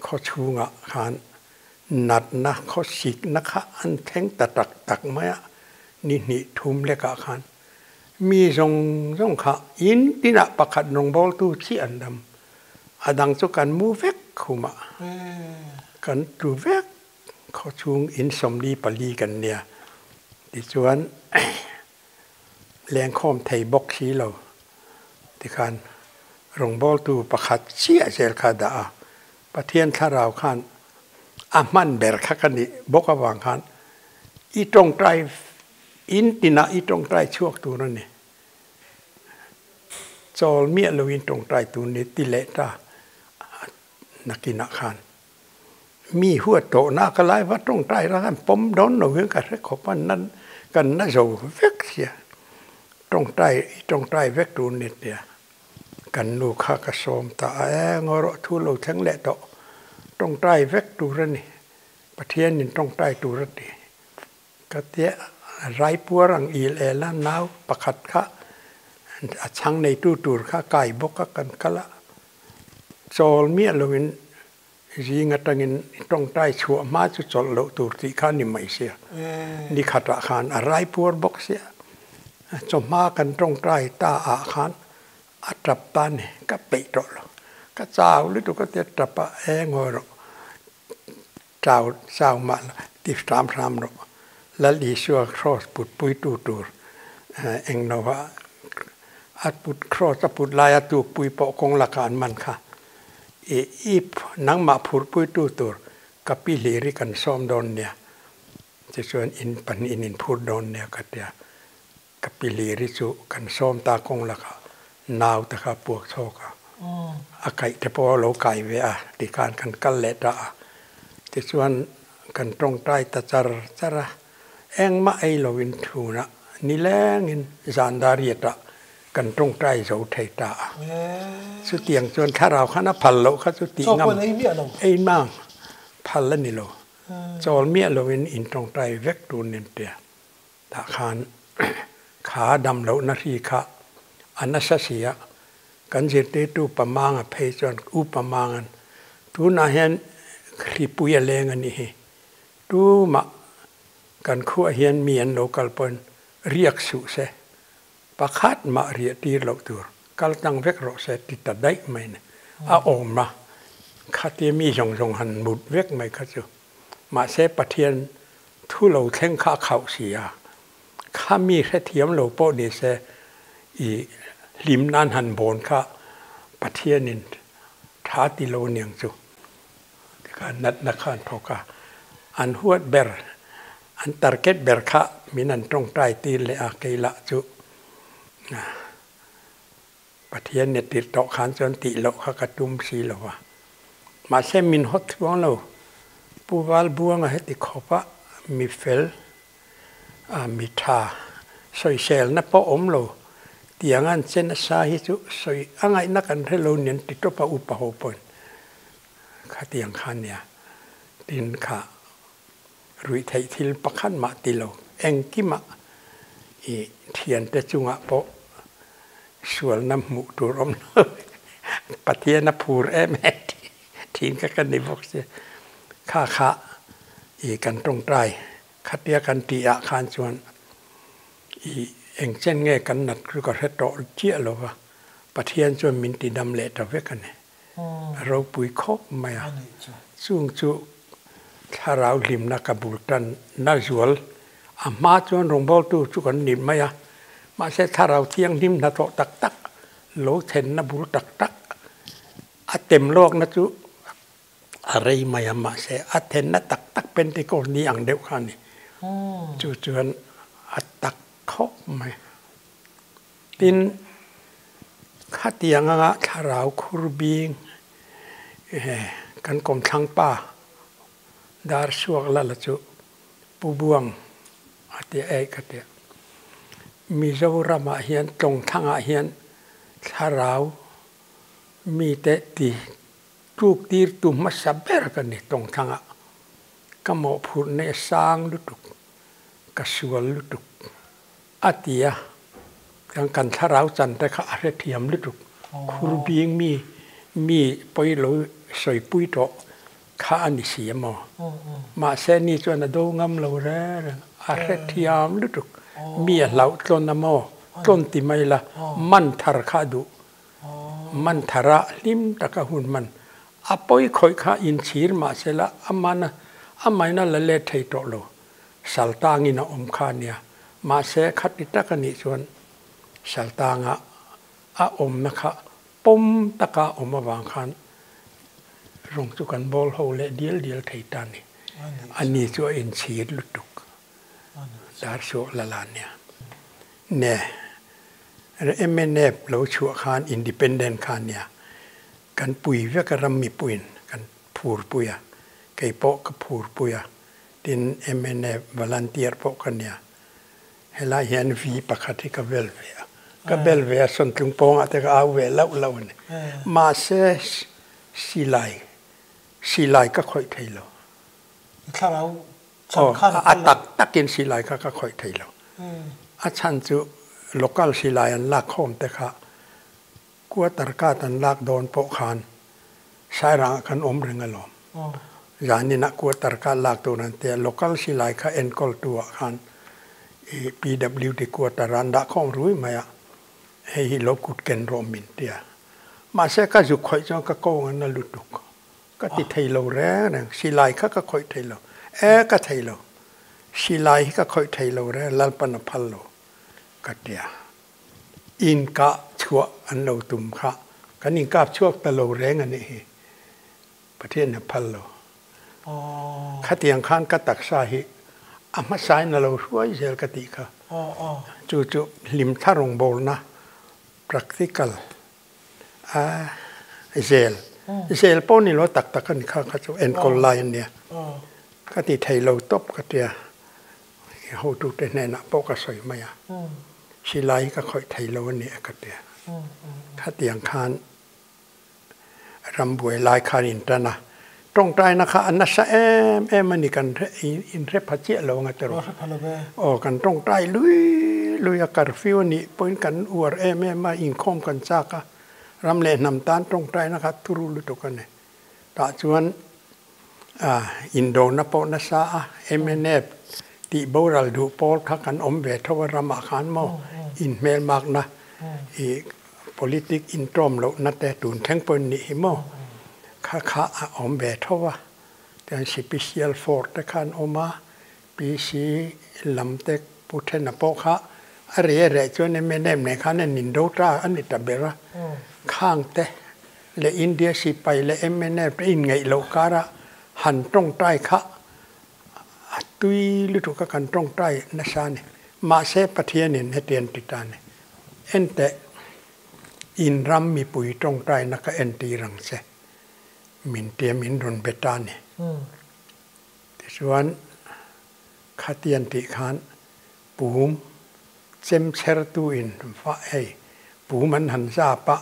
khaw chhungah khan natna khaw sikna kha an thleng ta tak tak mai a, ni hnih thum lekah khan mi zawng zawng kha in tinah pakhat rawngbawltu chiah an dam, a dang chu kan mu vek khumah kan tlu vek khaw chhung in 44 kan nia tichuan Lengkhawm thei bawk si lo tikhan rawngbawltu pakhat chiah zel kha a dah a, Pathian thlarau khan a hman ber kha ka nih bawk avang khan i tawngtai in tinah i tawngtai chhuak tur a ni. Chawl miah loin tawngtai tur ni ti leh ta nakinah khan Mi huat tawhna ka lai va tawngtai ra khan pawm dawn lo hian ka hre khawp a, nan kan na zo vek sia, tawngtai i tawngtai vek tur ni tia kan nu kha ka sawm ta a, e ngaw rawh thu lo thleng leh tawh, tawngtai vek tur a ni, Pathianin tawngtai tur a ti ka tia, Raipuar ang il el a nau pakhat kha a chhang neitu tur kha kai bawk a kan kal a, chawl miah loin Zing atangin tawngtai chhuah hma chu chawlh loh tur tih kha a ni mai sia. Ni khatah khan a raipuar bawk sia. Chawhma kan tawngtai ta ah khan a tap ta ni, ka peih tawh lo. Ka chau lutuk a tia tap a e ngawi rawh, chau chau mah la ti hram hram rawh. Lal Isua cross put puitu tur englo ah a put cross a put laia tukpui pawh kawng lakah an man kha. I ip nangmah phurhpuitu tur ka pi hlir hi kan sawm dawn nia, tichuan in pahnihin in phur dawn nia ka tia. Ka pi hlir hi chu kan sawm ta kawng lakah nau te kha a puak chhawk a, a kaih te pawh a lo kai ve a tikhan kan kal leh ta a. Tichuan kan tawngtai ta char char a, engmah ei loin thunah nilengin zan dariatah Kan tawngtai zo thei ta a. Chutiang chuan thlarau khan a phal loh kha chu tih ngam ei mang phal a ni lo. Chawl miah loin in tawngtai vek tur nen tia tah khan kha dam lohna hri kha a nasa si a. Kan zirtirtu Pamanga phei chuan U Pamanga'n tunah hian hripui a leng a nih hi. Tumah kan khuah hian mi an lo kal pawhin riak suh se. Pakhat mah riah tir loh tur kal tlang vek rawh se ti ta daih mai ni. A awm a, khatia mi zawng zawng han mut vek mai kha chu. Mahse Pathian thu lo thleng kha a khauh si a, kha mi hrethiam lo pawh ni se i hlim nan han bawn kha Pathianin tha ti lo aniang chu. Tikhan natna kha an thawk a, an huat ber, an target ber kha min an tawngtai tir leh a, kei lah chu Pathian ni tirh tawh khan chuan tih loh kha ka tum si lo va. Mahse min hawt chuang lo, Pu Valbuanga heti khawp a mi fel, mi tha, sawiselna pawh awm lo, tiang an che nasa hi chu sawi a ngaihna kan hre lo nen ti tawp a upa ho pawhin. Khatiang kha nia, tin kha ruih theih thil pakhat mah ti lo, engkimah I thiante chungah pawh sualna hmuh tur awm lo Pathian a phur em em thin kha ka ni bawk sia. Kha kha i kan tawngtai khatia kan tih ah khan chuan i engchen nge kan nat chu ka hre tawh chiah lo va, Pathian chuan min ti dam leh ta vek a ni. A ropui khawp mai a, chung chu thlarau hlimna ka bul tan na zual a hma chuan rawngbawltu chu kan ni mai a, mahse thlarau thianghlim hnathawh tak tak lo thlenna bul tak tak a tem lawkna chu a rei mai a, mahse a thenna tak tak Pentecost ni ang deuh kha a ni. Chu chuan a tak khawp mai. Tin, khatiang anga thlarau khur bing kan kawmthlang pa dar suak la la chu Pu Buang a tia ei ka tia. Mizoramah hian tlawngthlangah hian thlarau mite ti tluk tirtu hmasa ber ka ni tlawngthlangah. Ka mawhphurhna i sang lutuk, ka sual lutuk. A ti a, kan kan thlarau chan te kha a hrethiam lutuk. Khur bing mi mi pawi lo sawipui tawh kha a ni si a maw? Mahse ni chuan a do ngam lo reng reng, a hrethiam lutuk. Mi a hlauh tlawn a maw? Tlawn ti mai la, man thar kha a duh. Man thara hlim taka hun man a pawi khawih kha inchhir mahse la a man a, a maina la let thei tawh lo. Saltangin a awm kha a nia. Mahse, khati tak a nih chuan Saltanga a awmna kha pawm taka a awm avang khan rawng chu kan bawl ho leh dial dial thei ta a ni. A ni chu a inchhir lutuk. Dar suak la la nia. Ne, mnf lo chhuah khan independent kha a nia. Kan pui vek a ram mipuiin kan phurpui a, kei pawh ka phurpui a. Tin, mnf volunteer pawh ka nia. Helai hian vi pakhat hi ka vel ve a. Ka bel ve a, sawntlung pawngah te ka au ve lauh lauh a ni. Mahse, silai, silai ka khawih thei lo. I thlarau chan khan a phal lo. A tak takin silai kha ka khawih thei lo. A chhan chu local silai an lak khawm te kha Quarter card an lak dawn pawh khan Sairangah khan awm reng alawm. Zaninah quarter card lak tur an tia, local silai kha enkawl tu ah khan i PWD quarter ah an dah khawm rui mai a, hei hi lo kut ken rawh min tia. Mahse ka zuk khawih chuan ka kawng an la lutuk. Ka ti thei lo reng reng, silai kha ka khawih thei lo. E ka thei lo, silai hi ka khawih thei lo reng, Lalpan a phal lo ka tia. Inkah chhuah an lo tum kha kan inkap chhuak ta lo reng a nih hi. Pathian a phal lo. Khatiang khan ka taksa hi a hmasain a lo hruai zel ka tih kha. Chu chu hlimthla rawngbawlna practical a zel. Zel pawh ni lo tak tak a ni kha kha chu enkawl lai a nia. Ka ti thei lo tawp ka tia. Hotute hnenah pawh ka sawi mai a, silai hi ka khawih thei lo a ni a ka ti a. Khatiang khan rambuai lai khan in tan a, tawngtaina kha a nasa em em a ni kan inhre pha chiah lo anga tiraw. Aw kan tawngtai lui lui a, curfew a nih pawhin kan uar em em a, inkhawm kan chak a, ram leh hnam tan tawngtaina kha turu lutuk a ni. Tah chuan indona pawh nasa a, mnf tih boral duh pawl kha kan awm ve tho a ramah khan maw inhmelmakna ih politic intawm lohna te tun thleng pawhin nih hi maw kha kha a awm ve tho a, tichuan sipisial force te kha an awm a, PC lam te Pu Thena pawh kha a reh a reh chuan mnf nen khan an indo ta a ni ta ber a, khang te leh India sipai leh mnf te inngeih loh karah han tawngtai kha a tui lutuk a kan tawngtai nasa a ni. Mahse Pathianin hetiang ti ta a ni. Enteh, in ram mipui tawngtaina ka entir ang che, min tia min rawn be ta a ni. Tichuan Khatian tih khan pum chem chhertu in va hei pum an han zap a,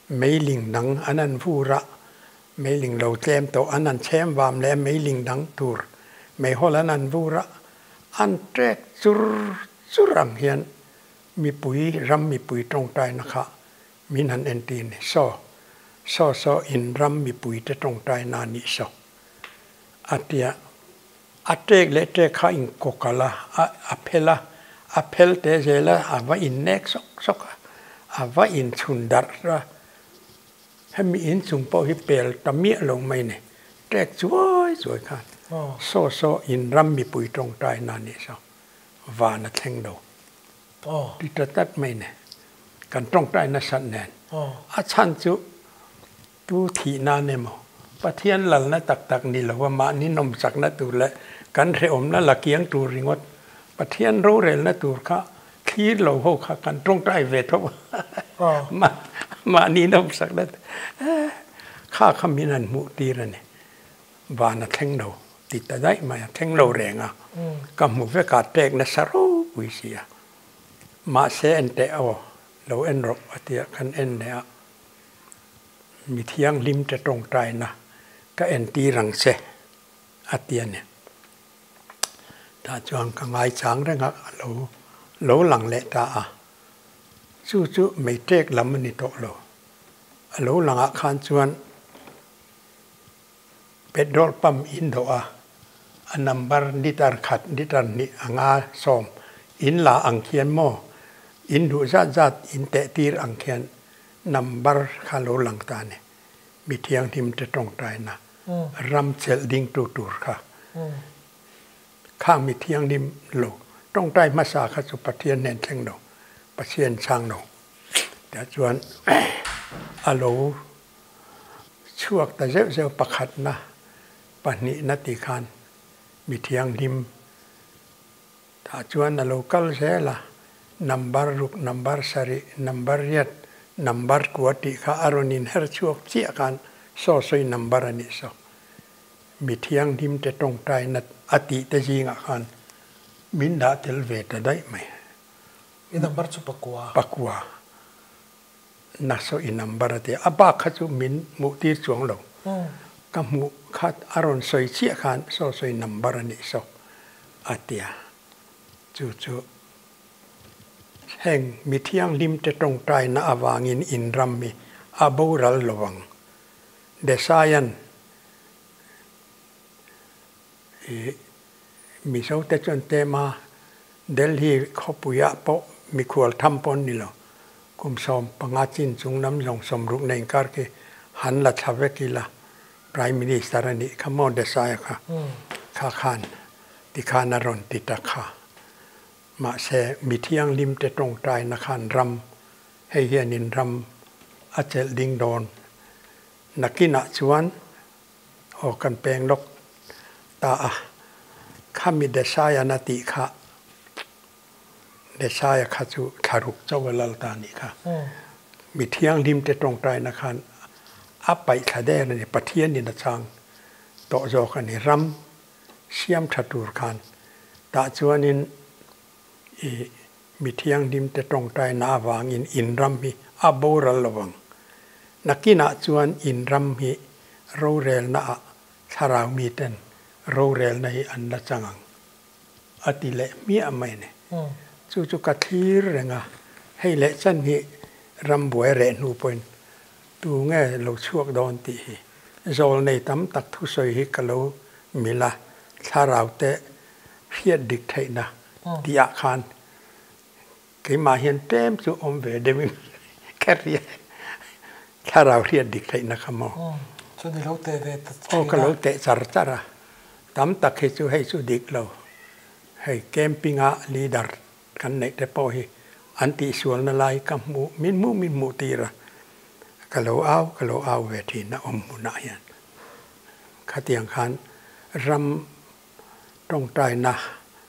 meiling dang an han vur a, meiling lo tlem tawh an han chhem vam leh a meiling dang tur meihawl an han vur a, an trek chur chur ang hian. Mipui, ram mipui tawngtaina kha min han entir ni. Saw, saw saw in ram mipuite tawngtaina a nih saw. A tia, a tek leh tek kha in kawkalh a, a a phel a, a phel teh zel a, a va innek sawk sawk a, a va inchhun darh a. Hemi inchung pawh hi pel ta miah lo mai ni. Tek chuai chuai khan saw saw in ram mipui tawngtaina a nih saw. Van a thleng lo. Ti ta tlat mai ni. Kan tawngtai nasat nen. A chhan chu tu thih nan emaw, Pathian lalna tak tak ni lova mahni nawmchakna tur leh kan hrehawmna la kiang tur ringawt Pathian rorelna tur kha thlir lo ho kha kan tawngtai ve tho a. Mahni nawmchakna kha kha min han hmuh tir a ni. Van a thleng lo ti ta daih mai a, thleng lo reng a, ka hmu vek a, tek nasa ropui si a. Mahse en teh aw, lo en rawh a ti a, kan en leh a, mi thianghlim te tawngtaina ka entir ang che a ti a ni. Tah chuan ka ngaichang reng a, a lo lo lang leh ta a, chu chu meitek lam a ni tawh lo. A lo langah khan chuan Petrol pump in dawh a, a number litre khat, litre hnih anga sawm in la ang khian maw, in duh zat zat in teh tir ang khian number kha lo lang ta a ni. Mi thianghlim te tawngtaina ram chelh ding tu tur kha. Khang mi thianghlim lo tawngtai hmasa kha chu Pathian hnen thleng lo, Pathian chhang lo. Tah chuan a lo Chhuak ta zeuh zeuh pakhatna, pahnihna ti khan mi thianghlim tah chuan a lo kal zel a, number ruk, number sarih, number riat, number kua tih kha a rawn inher chhuak chiah khan saw sawi number a nih saw. Mi thianghlim te tawngtaina a tih te zingah khan min dah tel ve ta daih mai. I number chu pakua. Pakua. Na saw i number a ti a, a bak kha chu min hmuh tir chuang lo. Ka hmuh kha a rawn sawi chiah khan saw sawi number a nih saw a ti a. Chu chu heng mi thianghlim te tawngtaina avangin in ram hi a boral lo ang. Desaian i Mizo te chuan tema Delhi khawpuiah pawh mikhual tham pawh an ni lo. Kum 15 chin chung lam zawng 60 na inkar khi han la thla vek ila Prime Minister a nih kha maw Desai-a kha kha khan tikhan a rawn ti ta kha. Mahse mi thianghlim te tawngtaina khan ram hei hianin ram a chelh ding dawn. Nakinah chuan Aw kan peng lawk ta a, khami Desai-an a tih kha, Desai-a kha chu thlaruk chauh a lal ta a nih kha. Mi thianghlim te tawngtaina khan a paih thla der a ni, Pathianin a chang tawh zawk a ni, ram siam tha tur khan. Tah chuanin i mi thianghlim te tawngtaina avangin in ram hi a boral lo ang. Nakinah chuan in ram hi rorelna ah thlarau miten rorelna hi an la chang ang a ti leh hmiah mai a ni. Chu chu ka thlir reng a, hei leh chan hi ram buai reh hnu pawhin tu nge lo chhuak dawn tih hi zawl nei tam tak thusawi hi ka lo mil a, thlarau te hriat dik theihna tih ah khan Keimah hian tlem chu awm ve deuhin ka ria, thlarau hriat dik theihna kha maw? Chuan i lo teh ve ta thin a. Aw ka lo teh char char a, tam tak hi chu hei chu dik lo. Hei camping a leader kan neih te pawh hi an tihsualna lai ka hmuh min hmuh min hmuh tir a, ka lo au ka lo au ve thin a awm hmunah hian. Khatiang khan ram Tawngtaina,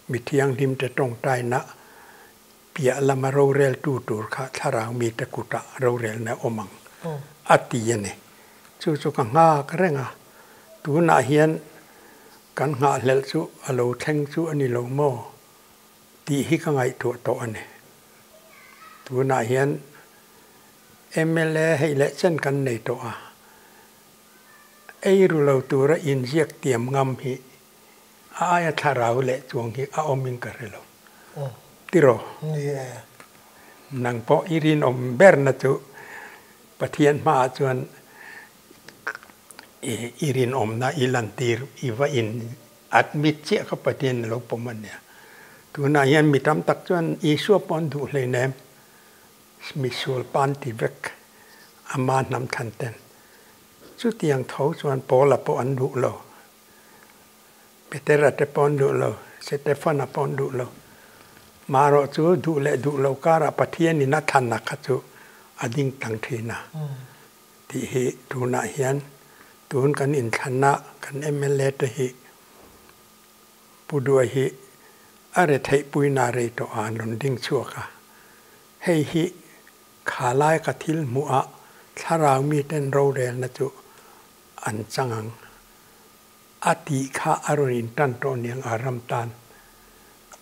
mi thianghlimte tawngtaina piah lama roreltu tur kha thlarau mite kutah rorelna awm ang a ti a ni. Chu chu ka nghak reng a, tunah hian kan nghahhlelh chu a lo thleng chu a ni lo maw tih hi ka ngaihtuah tawh a ni. Tunah hian mla hei leh chen kan nei tawh a. Ei ru lo tura inziak tiam ngam hi a aia thlarau leh chuang hi a awmin ka hre lo. Tiraw? Ni e. Nang pawh i rinawm berna chu Pathian hmaah chuan i rinawmna i lantir i va in admit chiah kha Pathian a lo pawm a nia. Tunah hian mi tam tak chuan Isua pawh an duh hleinem, misual pa an ti vek ama hnam thlan ten. Chutiang tho chuan Paula pawh an duh lo. Petera te pawh an duh lo, Setefana pawh an duh lo. Marawh chu duh leh duh lo karah Pathianin a thlanna kha chu a ding tlang thin a tih hi tunah hian tun kan inthlanna kan mla te hi Pu Duai hi a retheihpuina rei tawh a an rawn ding chhuak a. Hei hi kha lai ka thil hmuh ah thlarau miten rorelna chu an chang ang. A tih kha a rawn in tan tawh niang a ram tan.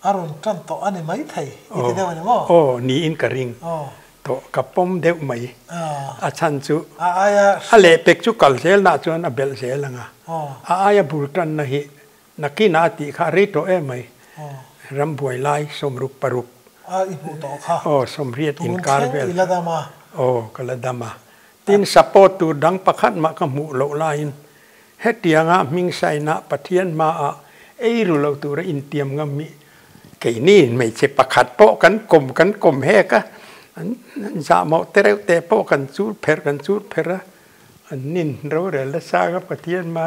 A rawn tan tawh a ni mai thei i ti deuh a ni maw? Aw, niin ka ring tawh, ka pawm deuh mai. A chhan chu a lehpek chu kal zelna chuan a belh zel ang a, a aia bul tanna hi nakinah a tih kha a rei tawh em mai, ram buai lai 66. A i hmuh tawh kha. Aw, 80 inkar vel. Tun thleng i la dam a. Aw, ka la dam a. Tin, support tur dang pakhat mah ka hmuh loh laiin hetianga hming saina Pathian hmaah ei ru lo tura intiam ngam hi keini hmeichhe pakhat pawh kan kawm kan kawm hek a, an zahmawh te reuh te pawh kan chur pherh kan chur pherh a, an nin rorel nasa ka Pathian hma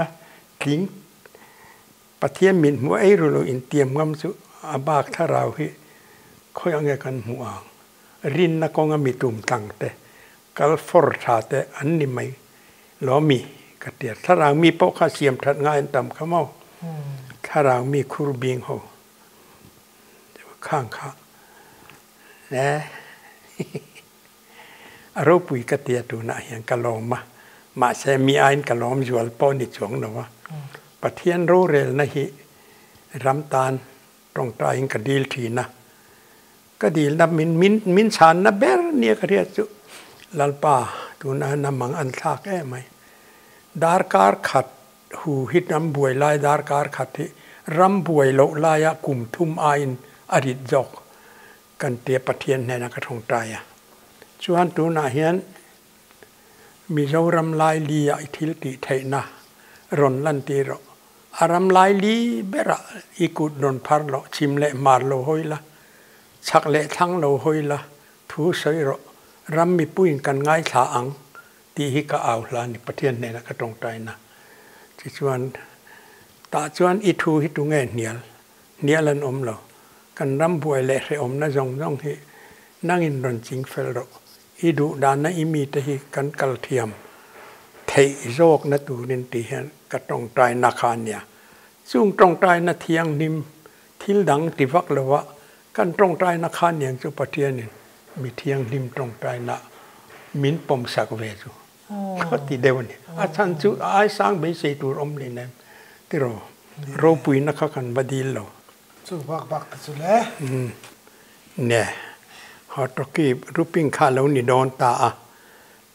tling Pathian min hmuh ei ru lo intiam ngam chu a bak thlarau hi khawiah nge kan hmuh ang? Rinna kawnga mi tum tlang te, kal fawr tha te an ni mai lo mi ka ti a. Thlarau mi pawh kha siam that ngai an tam kha maw? Thlarau mi khur bing ho khang kha le a ropui ka tia tunah hian ka lawm a, mahse mi aiin ka lawm zual pawh ni chuang lo a. Pathian rorelna hi ram tan tawngtaiin ka dil thin a, ka dilna min min min chhanna ber nia ka hriat chu Lalpa tuna na mang an thlak em mai. Darkar khat hu hi ram buai lai darkar khat hi ram buai loh laia kum thum aiin a rit zawk kan tia Pathian hnena ka tawngtai a. Chuan tunah hian Mizoram laili ah i thil tih theihna rawn lantir rawh. A ram laili berah i kut rawn phar loh, chhim leh hmar lo hawi la, chhak leh thlang lo hawi la, thu sawi rawh, ram mipuiin kan ngaithla ang tih hi ka au hla a ni, Pathian hnenah ka tawngtaina. Tichuan, tah chuan i thu hi tunge hnial? Hnial an awm lo. Kan ram buai leh hrehawmna zawng zawng hi nangin rawn ching fel rawh. I duh dana i mite hi kan kal thiam theih zawkna turin tih hian ka tawngtaina kha a nia. Chung tawngtaina thianghlim thil dang ti vak lova kan tawngtaina kha aniang chu Pathianin mi thianghlim tawngtaina min pawmsak ve chu ka ti deuh a ni. A chhan chu a aisang beisei tur awm leh nem tiraw ropuina kha kan va dil lo. Chu bak bak te chu le. Ne, Hawtawki ruping kha lo ni dawn ta a,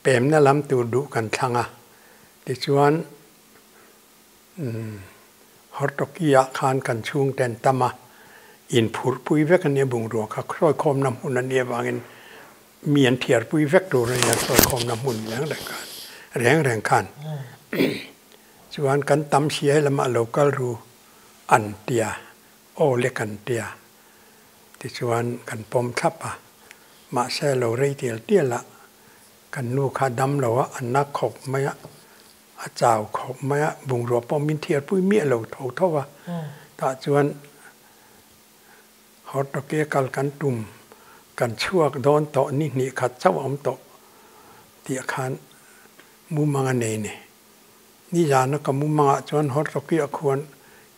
pemna lam tur duh kan thlang a. Tichuan, Hawtawki-ah khan kan chhungten tam a, inphurhpui vek a nia bungrua kha sawikhawmna hmun a nih avangin mi an thiarpui vek tur a nia sawikhawmna hmun reng reng khan reng reng khan. Chuan kan tam siai lamah lo kal ru an tia, aw le kan tia. Tichuan kan pawm thlap a, mahse lo rei tial tial a, kan nu kha dam lo a, a na khawp mai a, a chau khawp mai a, bungrua pawh min thiarpui miah lo tho tho a, tah chuan Hortokia kal kan tum, kan chhuak dawn tawh ni hnih khat chauh a awm tawh tih khan mumang a nei ni. Nizana ka mumangah chuan Hortokia khuan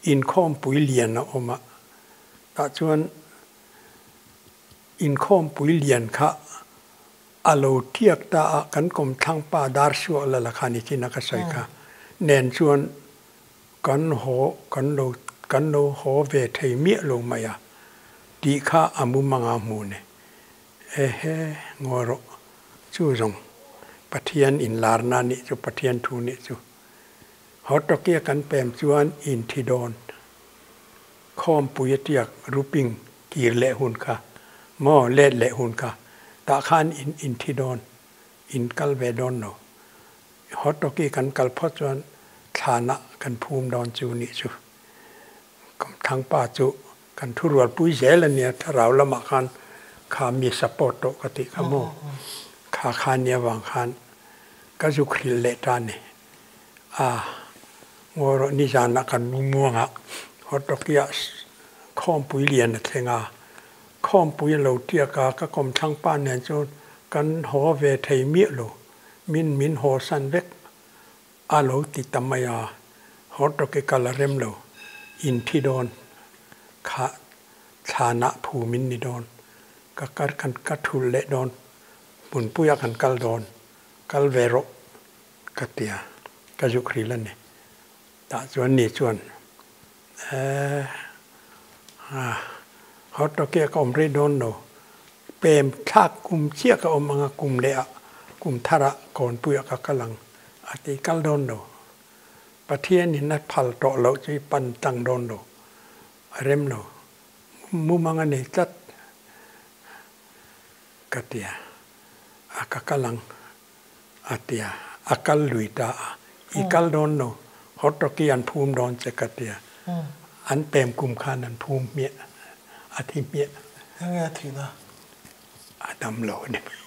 inkhawmpui lian a awm a, tah chuan inkhawmpui lian kha a lo tiak ta a, kan kawmthlang pa dar suak la la kha ni chin a ka sawi kha nen chuan kan haw kan lo kan lo haw ve thei miah lo mai a tih kha a mumanga hmu ni. Ehe ngawi rawh. Chu zawng Pathian inlarna nih chu Pathian thu nih chu. Hawtawkia kan pem chuan in thi dawn. Khawmpui a tiak ruping kir leh hun kha maw let leh hun kha. Tah khan in in thi dawn, in kal ve dawn lo. Hawtawki kan kal phawt chuan thlanah kan phum dawn chu nih chu. Thangpa chu kan thu rualpui zel a nia, thlarau lamah khan kha mi support tawh ka tih kha maw? Kha kha nia vang khan ka zuk hrilh leh ta ni. A, ngawi rawh nizanah kan lungmuangah Hawtawkiah khawmpui lian a thleng a, khawmpui a lo tiak a, ka kawmthlang pa nen chuan kan haw ve thei miah lo, min min haw san vek a lo ti ta mai a, Hawtawki kal a rem lo, in thi dawn kha thlanah phum in ni dawn, ka kar kan ka thulh leh dawn, hmunpuiah kan kal dawn, kal ve rawh ka ti a, ka zuk hril a ni. Tah chuan ni chuan eh Hawtawki ah ka awm rei dawn lo, pem thlak kum chiah ka awm ang a, kum leh ah kum thar ah kawnpui ah ka kal ang a ti, kal dawn lo. Pathian in a phal tawh loh chu i pan tlang dawn lo, a rem lo, mumang a nei tlat ka ti a, a ka kal ang a ti a, a kal lui ta a, i kal dawn lo, hawtawki an phum dawn che ka ti a, an pem kum khan an phum hmiah, a thi hmiah. Enge a thihna? A dam lo a ni mai.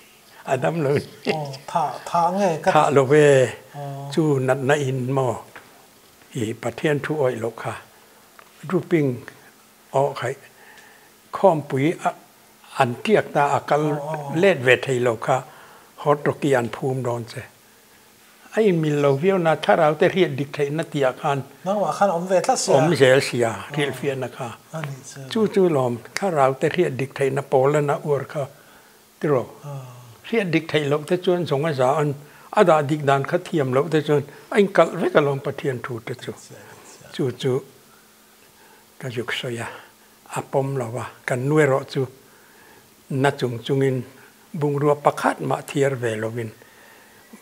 A dam lo ni. Aw, thah, thah nge ka. Thah lo ve, chu natna in maw i Pathian thu awih loh kha drooping aw khaih khawmpui a an tiak ta a kal let ve thei lo kha hawtawki an phum dawn che. A inmil lo viau na thlarau te hriat dik theihna tih ah khan. Nangmah khan awm ve tlat sia. Awm zel sia hrilhfiahna kha. Chu chu lawm thlarau te hriat dik theihna pawl a na uar kha Tiraw? Hriat dik theih loh te chuan zawng a za an, a dah dik dan kha thiam loh te chuan a inkalh vek alawm Pathian thu te chu. Chu chu ka zuk sawi a, a pawm lo a, kan nu erawh chu na chung chungin bungrua pakhat mah thiar ve lovin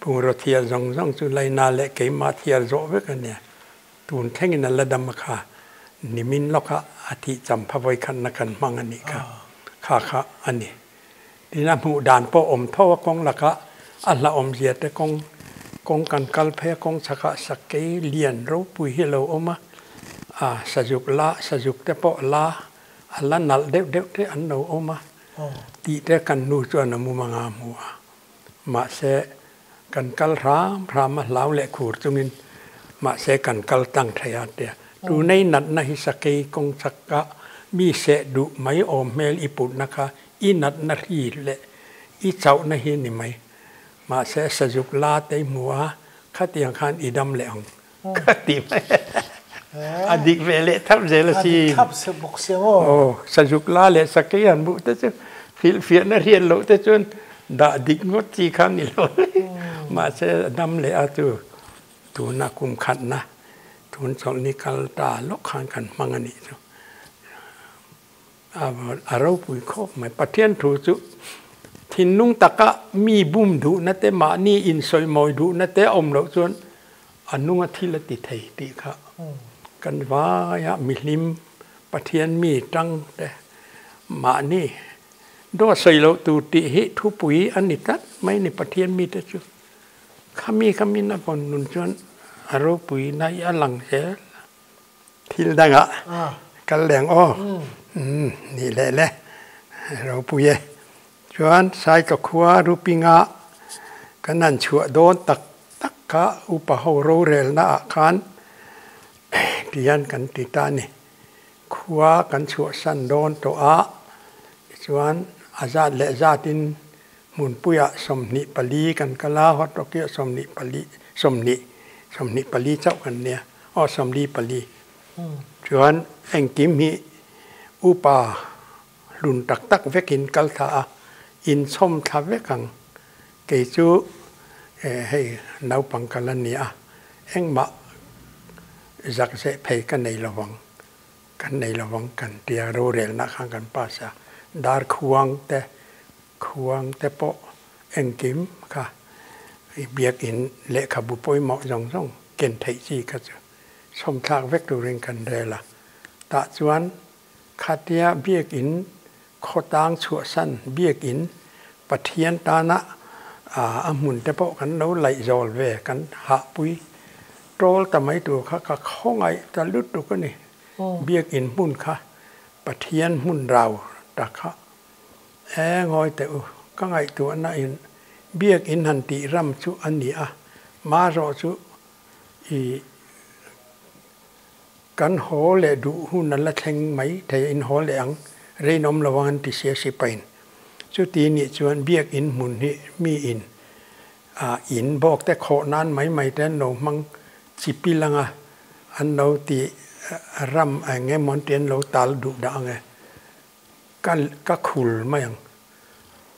bungraw thiar zawng zawng chu Laina leh keimah thiar zawh vek a nia. Tun thlengin a la dam a kha, nimin lawka a thih cham pha vawikhatna kan hmang a nih kha, kha kha a ni. Tin a hmuh dan pawh awm tho a kawng lakah a hla awmzia te kawng kawng kan kal phei a kawng chhakah sakei lian ropui hi a lo awm a, a sazuk la sazuk te pawh la a la nalh deuh deuh te an lo awm a tih te kan nu chuan a mumanga a hmu a. Mahse Kan kal hram hram a hlau leh khur chungin mahse kan kal tlang thei a tia. Tunei natna hi sakei kawng chak a mi seh duh mai awm hmel i putna kha i natna hri leh i chauhna hi ni mai. Mahse sazuk la te i hmu a khatiang khan i dam leh ang ka ti mai. A dik ve leh thap zel a si. A dik thap se bawk sia maw? Aw, sazuk la leh sakei han hmuh te chu hrilhfiahna hriat loh te chuan dah dik ngawt chi kha ni lo. Mahse a dam leh a chu tuna kum khatna tun chawlhni kal ta lawk khan kan hmang a nih chu. A ropui khawp mai. Pathian thu chu thinlung taka mi bum duhna te, mahni insawimawi duhna te a awm loh chuan a nunga thil a ti thei tih kha kan vaia mihlim Pathian mi tang te mahni dawt sawi loh tur tih hi thupui a ni tlat mai ni Pathian mite chu. Khami khamin a vawn nun chuan a ropui na hi a lang zel. Thil dangah kal leng aw. Nih leh le ropui e. Chuan Saika khua Rupinga kan han chhuah dawn tak tak kha upa ho rorelna ah khan tihian kan ti ta a ni. Khua kan chhuahsan dawn tawh a, tichuan a zat leh zatin hmunpuiah 24 kan kal a, hawtawkiah 24, 20, 24 chauh kan nia, aw 44. Chuan engkim hi upa hlun tak tak vekin kal thla a, inchhawm thla vek ang. Kei chu hei naupang ka la ni a, engmah zak zeh phei ka nei lo vang, kan nei lo vang kan tia rorelna khan kan pass a, dar khuang te, khuang te pawh engkim kha biakin lehkhabu pawimawh zawng zawng ken theih chi kha chu chhawm thlak vek turin kan rel a, tah chuan Khatia biakin khawtlang chhuahsan biakin Pathian tana a hmun te pawh kan lo laih zawl ve kan hahpui tawl ta mai tur kha ka khawngaih ta lutuk a ni. Biakin hmun kha Pathian hmun rau ta kha e ngawi teh u, ka ngaihtuahna in biakin han tih ram chu a ni a, marawh chu i Kan haw leh duh hun a la thleng mai thei a, in haw leh ang, reinawm lo ang an ti sia sipain. Chuti nih chuan biakin hmun hi mi in ah in bawk te khawh nan mai mai te an lo hmang chi pil ang a, an lo ti ram eng emaw an ti an lo tal duh dah ang e. Ka ka khul mai ang,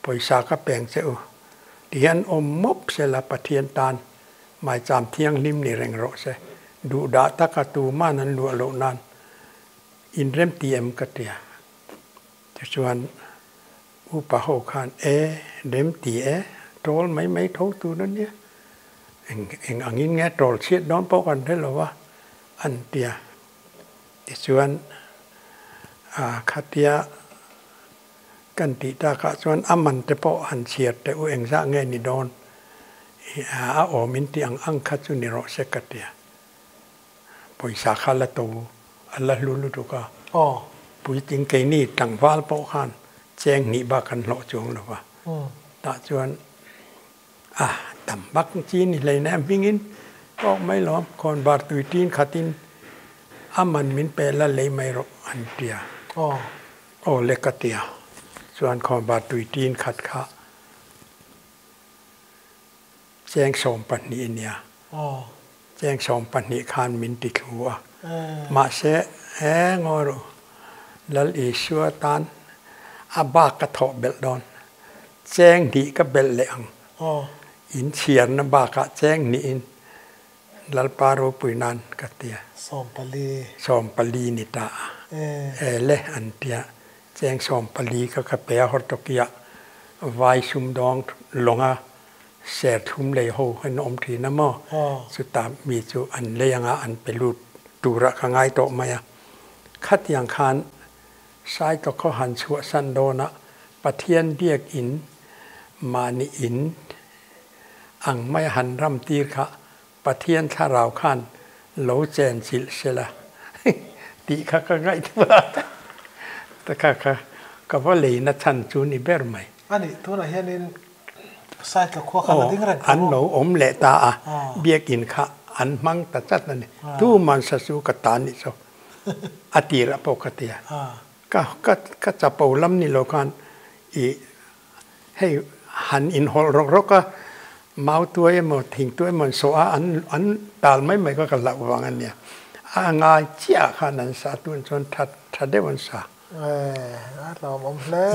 pawisa ka peng che u. Tihian awm mawp sela Pathian tan maicham thianghlim ni reng rawh se. Duhdah taka tuman an luah loh nan inrem ti em ka tia. Tichuan upa ho khan e rem ti e, tawl mai mai tho tur a nia. Eng eng angin nge tawl chhiat dawn pawh kan hre lo a an tia. Tichuan khatia kan tih takah chuan a man te pawh han chhiar teh u engzah nge ni dawn a awm in tih ang ang kha chu ni rawh se ka tia. Pawisa kha la to a la hlu lutuk a. Puitling keini tlangval pawh khan cheng hnih bak kan hlawh chuang lo va. Tah chuan A tam bak chi ni hleina em hmingin tawk mai lo khawn bar tui tin khatin a man min pe la lei mai rawh an tia. Aw le ka tia. Chuan khawn bar tui tin khat kha cheng 12 a nia. Cheng 12 khan min ti thlu a. Mahse he ngawi rawh Lal Isua tan a bak ka thawh belh dawn. Cheng hnih ka belh leh ang. In chhiarna bakah cheng hnihin Lalpa ropui nan ka tia. 14. 14 ni ta a. E le an tia. Cheng 14 ka ka pe a Hortokia vai sumdawng lawnga ser thlum lei ho an awm thin a maw? Chuta mi chu an lei anga an pe lut turah ka ngai tawh mai a. Khatiang khan Saitawkhaw han chhuahsan dawnah Pathian biakin mahni in ang maia han ram tir kha Pathian thlarau khan lo chen chilh sela tih kha ka ngaihtuah a, ta kha kha ka va leina chhan chu ni ber mai. A nih, tunah hianin Saitawkhaw kha la ding reng tho maw? An lo awm leh ta a, biakin kha an hmang ta chat a ni. Tuman sachu ka ta nih chu. A tirah pawh ka ti a, ka ka ka chapo lam ni lo khan i hei han inhawlh rawk rawk a, mau tuai emaw thing tuai emaw an sawh a, an an tal mai mai kha ka hlauh vang a nia. A ngai chiah khan an sa tun chuan tha tha deuh an sa.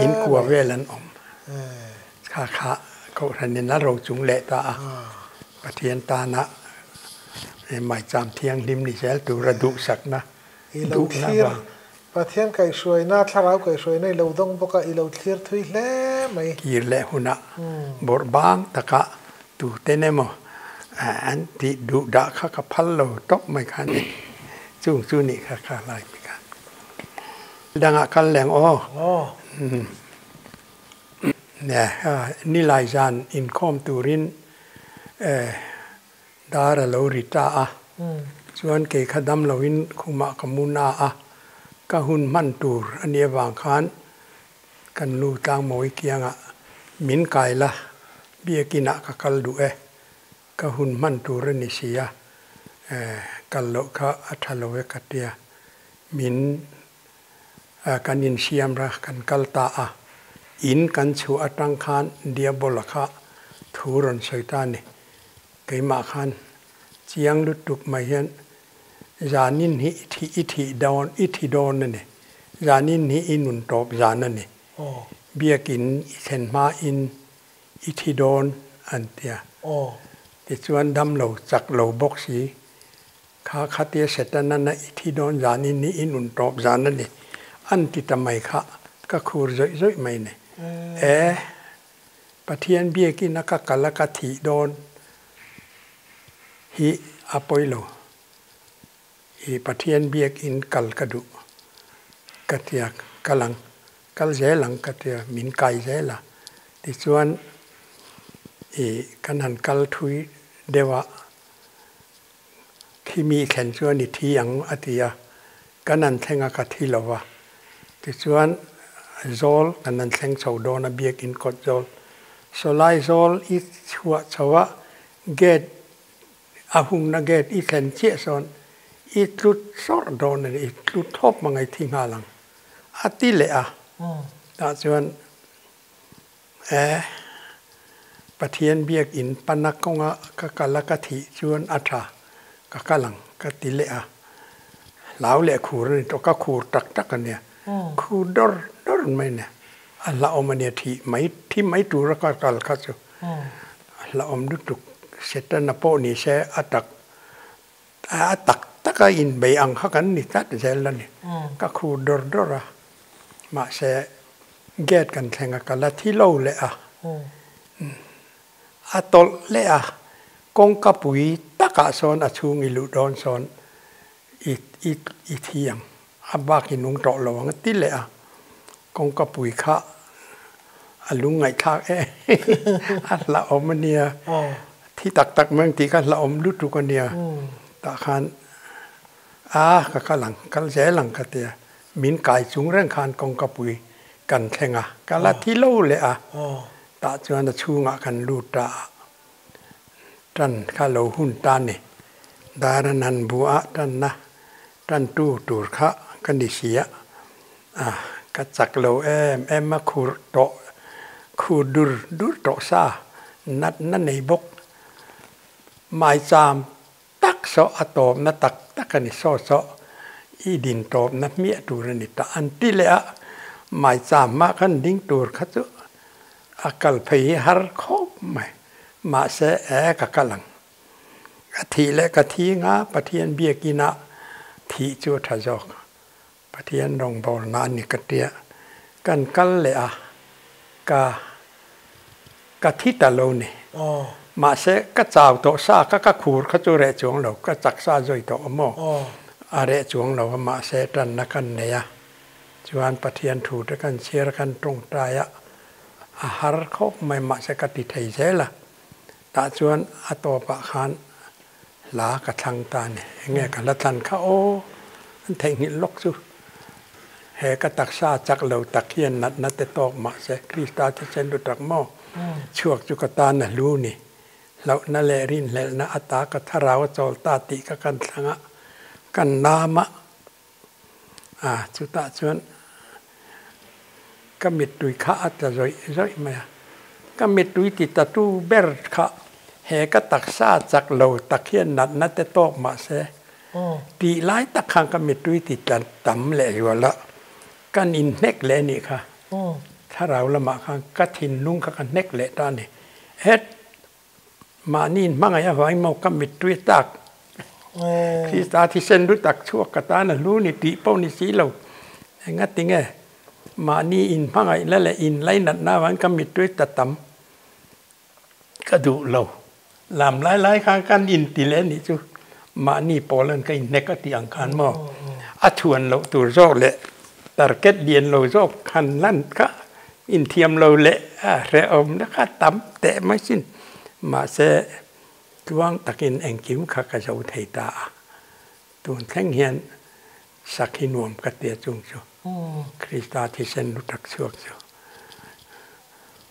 In kua vel an awm. Kha kha Kohhranin a ro chung leh ta a, Pathian tana maicham thianghlim ni zel tura duhsakna duhna vang. Pathian kaihhruaina, thlarau kaihhruaina i lo dawng bawk a, i lo thlir thui hle mai. Kir leh hunah bawrh bang takah tuten emaw an tih duh dah kha ka phal lo tawp mai kha a ni. Chung chu nih kha kha lai mi khan. Dangah kal leng aw. Nilai zan inkhawm turin dar a lo ri ta a, chuan kei kha dam loin khumah ka mu na a, ka hun hman tur a nih avang khan kan nu Tlangmawi kiangah min kai la, biakinah ka kal duh e, ka hun hman tur a ni si a, kal loh kha a tha lo e ka tia, min Kan insiam ra kan kal ta a, in kan chhuah atang khan Diabola kha thu rawn sawi ta a ni. Keimah khan chiang lutuk mai hian zanin hi i thih i thih dawn i thi dawn a ni. Zanin hi i nun tawp zan a ni. Biakin i thlen hmain i thi dawn an tia. Tichuan damlo chak lo bawk si Kha khatia Setana i thi dawn zanin hi i nun tawp zan a ni. An ti ta mai kha ka khur zawih zawih mai ni. E, Pathian biakin a ka kal a ka thih dawn hi a pawi lo. I Pathian biakin kal ka duh ka tia kal ang, kal zel ang ka tia min kai zel a. Tichuan i kan han kal thui deuh a, khi mi thlen chuan i thi ang a ti a, kan han thleng a ka thi lo va. Tichuan zawl kan han thleng chho dawn a biakin kawt zawl. Sawlai zawl i chhuah chho a gate A hungna gate i thlen chiah sawn i tlut sawrh dawn a ni, i tlu thawp hmang a i thi nghal ang a ti leh a. Tah chuan e Pathian biakin pana kawnga ka kal a ka thih chuan a tha ka kal ang ka ti leh a. Hlau leh khur a ni tawh, ka khur tak tak a nia, khur dawr dawr mai a nia. A hlauhawm a nia thih mai, thi mai tura ka kal kha chu. A hlauhawm lutuk Setana pawh ni se a tak a tak taka inbei ang kha kan ni tlat zel a ni. Ka khur dawr dawr a, mahse gate kan thleng a ka la thi lo leh a, a tawlh leh a, kawngka pui takah sawn a chhung i luh dawn sawn i i i thi ang, a bak i nung tawh lo ang a ti leh a. Kawngka pui kha a lung ngaihthlak em a hlauhawm a nia, thi tak tak mai ang tih kha hlauhawm lutuk a nia, tah khan a ka kal ang, kal zel ang ka tia, min kai chung reng khan kawngka pui kan thleng a, ka la thi lo leh a, tah chuan a chhungah kan lut ta a, tan kha lo hun ta ni, dar an han bu a tanna tantu tur kha ka ni si a. A, ka chak lo em em a, khur tawh, khur dur dur tawh sa, natna nei bawk. Maicham tak saw a tawpna tak tak a ni, saw saw i din tawpna hmiah tur a ni ta an ti leh a, maicham hmah khan ding tur kha chu a kal phei hi har khawp mai, mahse e ka kal ang. Ka thih leh ka thi nga Pathian biakinah thih chu a tha zawk. Pathian rawngbawlna a ni ka tia. Kan kal leh a, ka ka thi ta lo ni. Mahse, ka chau tawh sa kha ka khur kha chu reh chuang lo, ka chak sa zui tawh a maw? A reh chuang lo a, mahse tanna kan nei a. Chuan Pathian thu te kan chhiar kan tawngtai a, a har khawp mai mahse ka ti thei zel a. Tah chuan a tawpah khan Hla ka thlang ta a ni. Enge ka hla thlan kha aw, an theihnghilh lawk chu. He ka taksa chak lo tak hian natna te tawk mah se, Krista thisen lu tak maw? Chhuak chu ka tan a hlu ni. Hlauhna leh rinhlelhna ata ka thlarau a chawl ta tih ka kan thlang a, kan nam a. A, chutah chuan ka mittui kha a tla zawih zawih mai a. Ka mittui ti ta tu ber kha he ka taksa chak lo tak hian natna te tawk mah se tih lai tak khan ka mittui ti tla tam leh zual a, kan inhnek leh a nih kha. Thlarau lamah khan ka thinlung kha ka hnek leh ta a ni. Het! Mahni in hmangaih avangin maw ka mittui tak Krista thisen lu tak chhuak ka tan a hlu ni tih pawh ni si lo. Engati nge mahni in hmangaih la leh in lainatna avangin ka mittui ta tam ka duh lo. Lam lai lai khan kan inti leh anih chu mahni pawl an ka inhnek a tih ang khan maw a chhuan loh tur zawk leh target lian lo zawk han lan kha Inthiam lo leh a hrehawmna kha tam teh mai sin. Mahse, tluang takin engkim kha ka zo thei ta a. Tun thleng hian sak hi nuam ka tia chung chu Krista thisen lu tak chhuak chu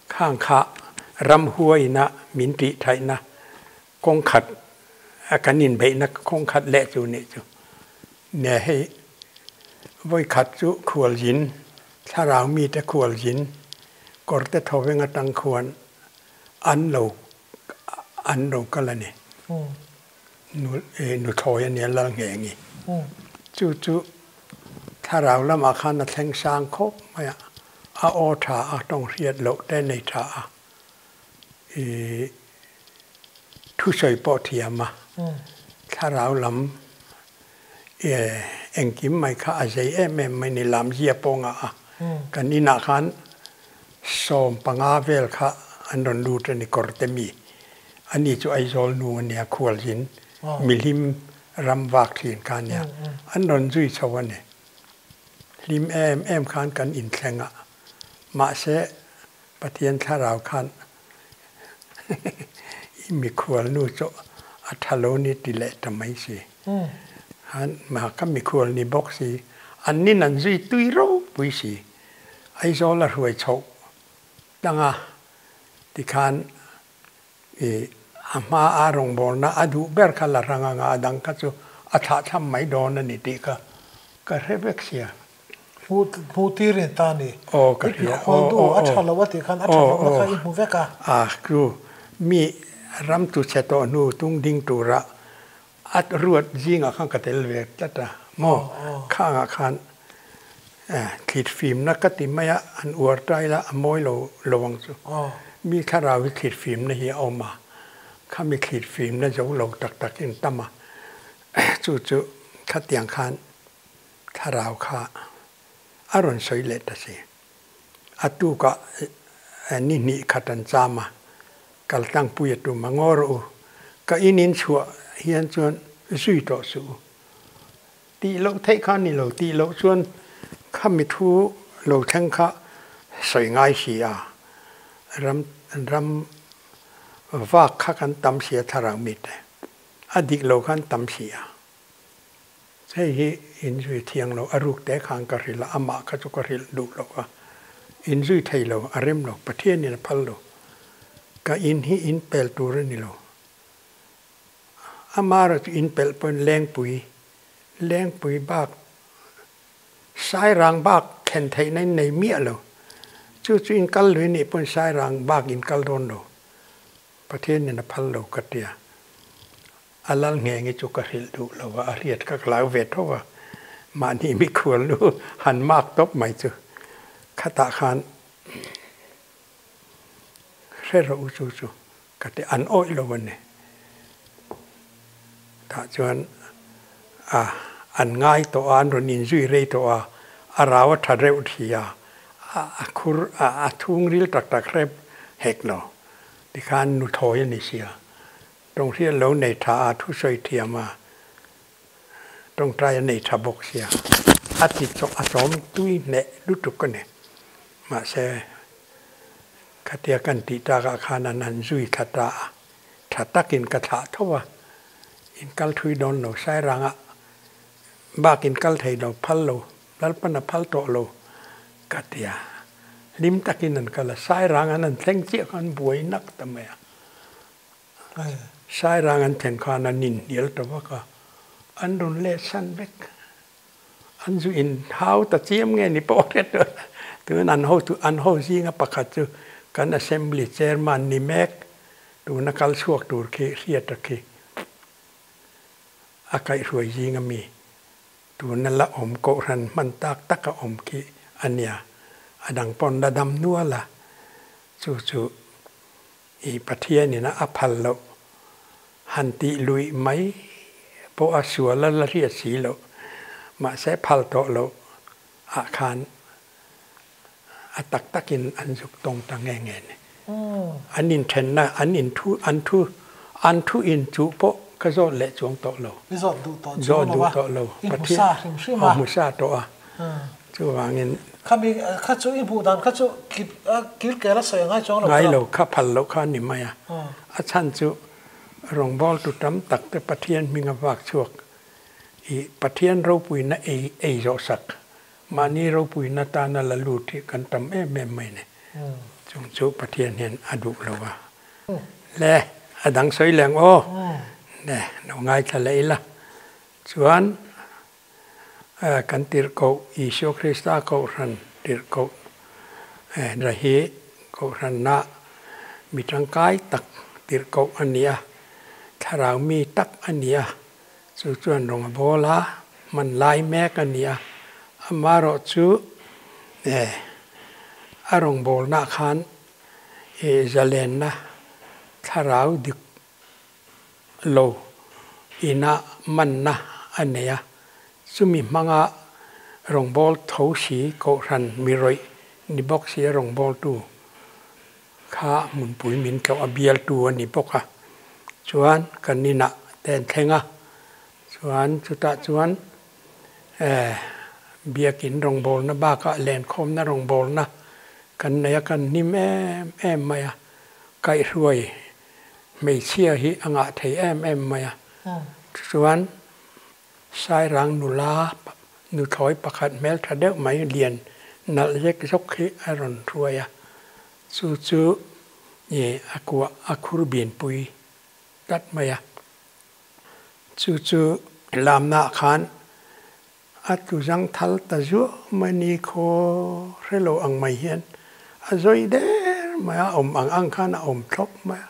khang kha ramhuaina min tih thaihna kawng khat a kan inbeihna kawng khat leh chu nih chu. Nia hei vawi khat chu khualzin thlarau mite khualzin kawrte thawveng atang khuan an lo an lo kal a ni. Nu nuthlawi a nia Lalnghengi. Chu chu thlarau lamah khan a thleng sang khawp mai a, a aw tha a tawng hriat loh te nei tha a. I thusawi pawh thiam a, thlarau lam engkim mai kha a zei em em mai ni, lamzia pawh ngah a. Kan inah khan 15 vel kha an rawn lut a ni, kawrte mi. Ani chu Aizawl nu a nia, khualzin mihlim ram vak thin kha a nia. An rawn zui chho a ni. Hlim em em khan kan inthleng a, mahse. Pathian thlarau khan i mikhual nu chu a tha lo ni ti leh ta mai si. Khan mah ka mikhual ni bawk si, an nin an zui tui ropui si. Aizawl a hruai chhoh tanga tikhan i a hma a rawngbawlna a duh ber kha la hrang anga a dang kha chu a thlahthlam mai dawn a ni tih kha ka hre vek sia. Hmuh tir in ta ni. Aw ka hria. I khawl duh a tha lo a tih khan a tha lohna kha i hmu vek a. A chu mi ram tu chhe tawh hnu tung ding tura a ruat zingah khan ka tel ve tlat a maw khangah khan thlit fimna ka ti mai a an uar ta ila a mawi lo lo ang chu. Mi thlarau hi thlit fimna hi a awm a khami thlit fimna zo lo tak tak in tam a chu chu khatiang khan Thlarau kha a rawn sawi leh ta si. A tukah ni hnih khat an cham a, kal tlangpui a tum a, Ngaw rawh u, ka in in chhuah hian chuan zui tawh suh u. Tih loh theih kha a ni lo, tih loh chuan khami thu lo thleng kha sawi ngai si a, ram ram vak kha kan tam si a thlarau mite, a dik lo khan tam si a. Hei hi inzui thiang lo, a ruk te khan ka hrilh a, amah kha chu ka hrilh duh lo a, inzui thei lo, a rem lo, Pathianin a phal lo. Ka in hi in pel tur a ni lo. Amara chu in pelh pawhin lengpui, lengpui bak, sairang bak thlen theihna in nei miah lo. Chu chu in kal lui nih pawhin sairang bak in kal dawn lo. Pathianin a phal lo ka tia. A lal nghe nge chu ka hrilh duh lo a, a hriat kha ka lau ve tho a, mahni mikhual nu han mak tawp mai chu khatah khan hre rawh u chu chu ka ti an awih lo a ni. Tah chuan a an ngai tawh a, an rawn inzui rei tawh a, a rau a tha reuh thi a, a khur a chhungril tak tak hrep hek lo tikhan nuthawi a ni sia. Tawnghriat lo nei tha a, thusawi thiam a, tawngtai a nei tha bawk sia, a ti chawh a chawm tui hneh lutuk a ni. Mahse, khatia kan tih takah khan an han zui thla ta a, tha takin ka thlah tho a, in kal thui dawn lo, Sairangah bak in kal thei lo, phal lo, Lalpan a phal tawh lo ka ti a, hlim takin an kal a, Sairang an han thleng chiah khan buai nak ta mai a. Sairang an thlen khan an inhnial ta vak a, an rawn let san vek. An zu in hau ta chiam nge ni pawh hret lo. Tun an hotu an ho zinga pakhat chu kan Assembly Chairman ni mek tuna kal chhuak tur khi hriat a khi a kaihhruai zinga mi tuna la awm kohhran hman tak tak a awm khi a nia. A dang pawn la dam nual a, chu chu I Pathianin a phal loh han tih luih mai pawh a sual a la hriat si loh, mahse phal tawh loh ah khan a tak takin an zuk tawng ta nge nge ni. An inthenna, an inthu, an thu, an thu inchuh pawh ka zawt leh chuang tawh lo. I zawt duh tawh chuang lo a, i hmu sa hrim hrim a. A hmu sa tawh a. Chuvangin. Khami kha chu i hmuh dan kha chu kil kel a sawi a ngai chuang lo. Ngai lo kha phal loh kha a ni mai a. A chhan chu rawngbawltu tam tak te Pathian hming a vak chhuak i Pathian ropuina ei ei zawh sak mahni ropuina tana la lut hi kan tam em em mai ni. Chung chu Pathian hian a duh lo a. Le a dang sawi leng aw. Le lo ngaithla leh ila. Chuan. Kan tirhkoh Isua Krista Kohhran tirhkoh ra hi Kohhranna mi tangkai tak tirhkoh a ni a, thlarau mi tak a ni a, chu chuan rawng a bawl a, hman lai mek a ni a, amaherawh chu a rawngbawlnaah khan zalenna thlarau dik lo ina manna a nei a, chumi hmanga rawngbâwl tho si Kohhran mi rawih ni bawk si a rawngbâwltu kha hmunpui min tlawh a bialtu a ni bawk a, chuan kan inah te an thleng a, chuan chutah chuan biakin rawngbâwlna bakah lenkhawmna rawngbâwlna. Kan nei a, kan hnim em em mai a, kaihhruai hmeichhia hi a ngah thei em em mai a. Chuan Sairang nula nuthlawi pakhat hmeltha deuh mai lian nalh zek zawk hi a rawn hruai a, chu chu a kuah a khur binpui tlat mai a. Chu chu lamnaah khan A tu zang thal ta zuah mai ni khaw hre lo ang mai hian a zawi der mai a, awm ang ang khan a awm thlawp mai a.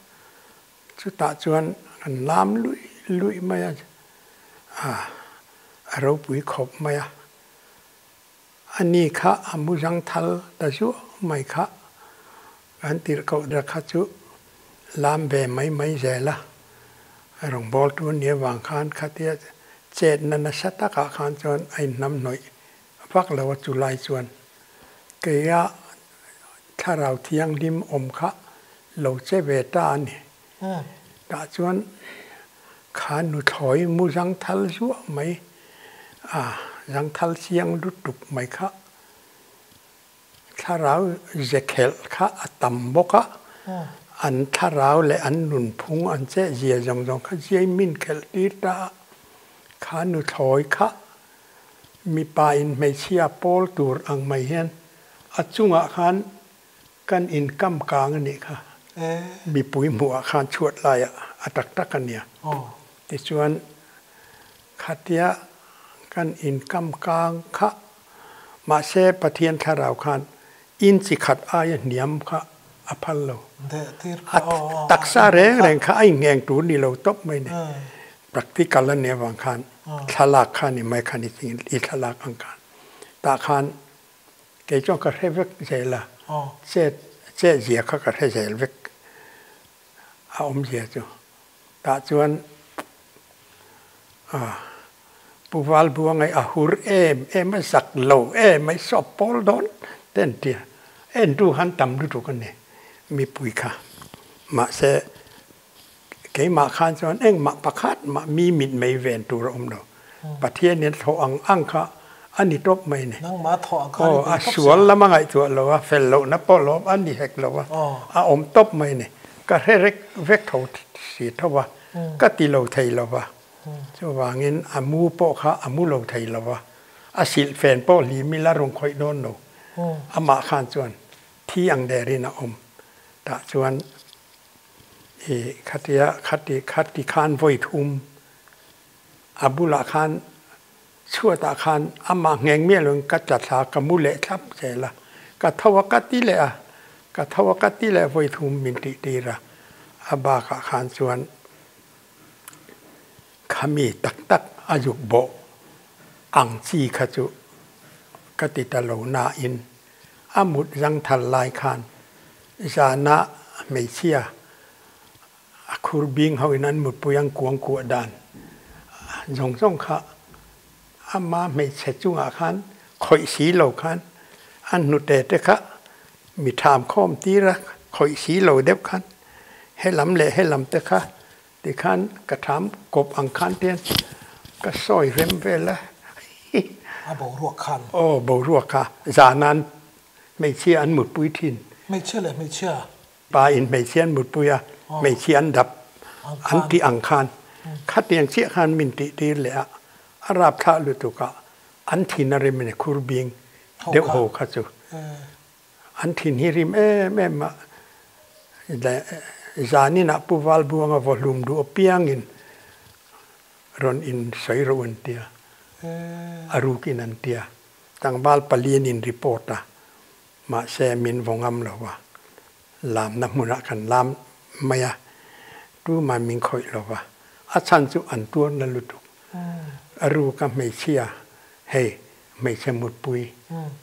Chutah chuan kan lam luih luih mai a, a ropui khawp mai a. A ni kha a mu zang thal ta zuah mai kha kan tirh koh der kha chu lam ve mai mai zel a. Rawngbâwl tu nia vang khan khatia chetna nasa takah khan chuan a inhnamhnawih vak lo a, chulai chuan keia thlarau thianghlim awm kha lo che ve ta a ni. Tah chuan kha nuthlawi mu zangthal zuah mai, a zangthal chiang lutuk mai kha Thlarau ze khelh kha a tam bawk a, an thlarau leh an nunphung an cheh zia zawng zawng kha ziai min khelh tir ta a, kha nuthlawi kha mipa in hmeichhia pawl tur ang mai hian a chungah khan kan inkam kang a nih kha, mipui hmuhah khan chhuat laiah a tak tak a nia. Tichuan khatia kan inkam kang kha Mahse, Pathian thlarau khan in chi khat aia hniam kha a phal lo. A taksa reng reng kha a inngeng tur ni lo tawp mai ni. Practical a nih avang khan thlalak kha ni mai khan i thlalak ang khan. Tah khan kei chuan ka hre vek zel a, chet chet zia kha ka hre zel vek a awmzia chu. Tah chuan Pu Valbuangai a hur em em a, zak lo em mai sawp pawl dawn te an ti a, entu han tam lutuk a ni mipui kha. Mahse, keimah khan chuan engmah pakhat mah mi mit mei ven tur a awm lo. Pathianin a thawh ang ang kha a ni tawp mai ni. Nangmah thawh ang kha a ni tawp si a. Sual lama ngaihtuah lo a, fel lohna pawh lawm a ni hek lo a, a awm tawp mai ni. Ka hre rek vek tho si tho a, ka ti lo thei lo va. Chuvangin a mu pawh kha a mu lo thei lo va, a silhfen pawh hlim ila rawn khawih dawn lo. Amah khan chuan thi ang derin a awm. Tah chuan i khatia khati khati khan vawi thum a bulah khan chhuatah khan amah ngheng miah loin ka tla thla ka mu leh thlap zel a, ka tho a ka ti leh a, ka tho a ka ti leh vawi thum min tih tir a, a bakah khan chuan Khami tak tak a zuk bawh ang chi kha chu ka ti ta lo nain a mut zangthal lai khan zana hmeichhia a khur bing hoin an mutpui ang kuang kuah dan zawng zawng kha ama hmeichhe chungah khan khawih si lo khan a hnute te kha mi tham khawm tir a khawih si lo deuh khan Helam leh helam te kha tikhan ka tham kawp ang khan te hian ka sawi rem vel a. A boruak khan. Aw boruak kha zan an hmeichhia an mutpui thin. Hmeichhia leh hmeichhia. Pa in hmeichhia an mutpui a, hmeichhia an dap an tih ang khan khatiang chiah khan min tih tir leh a, a rapthlah lutuk a an thin a rim a ni khur bing deuh ho kha chu. An thin hi rim em em a, zaninah Pu Valbuanga vawhlum duh apiangin rawn in sawi rawh an tia, a rukin an tia. Tlangval pali an in report a, mahse min vaw ngam lo va, lamna hmunah kan lam mai a, tumah min khawih lo va, a chhan chu an tuarna lutuk. A ruka hmeichhia hei Hmeichhe mutpui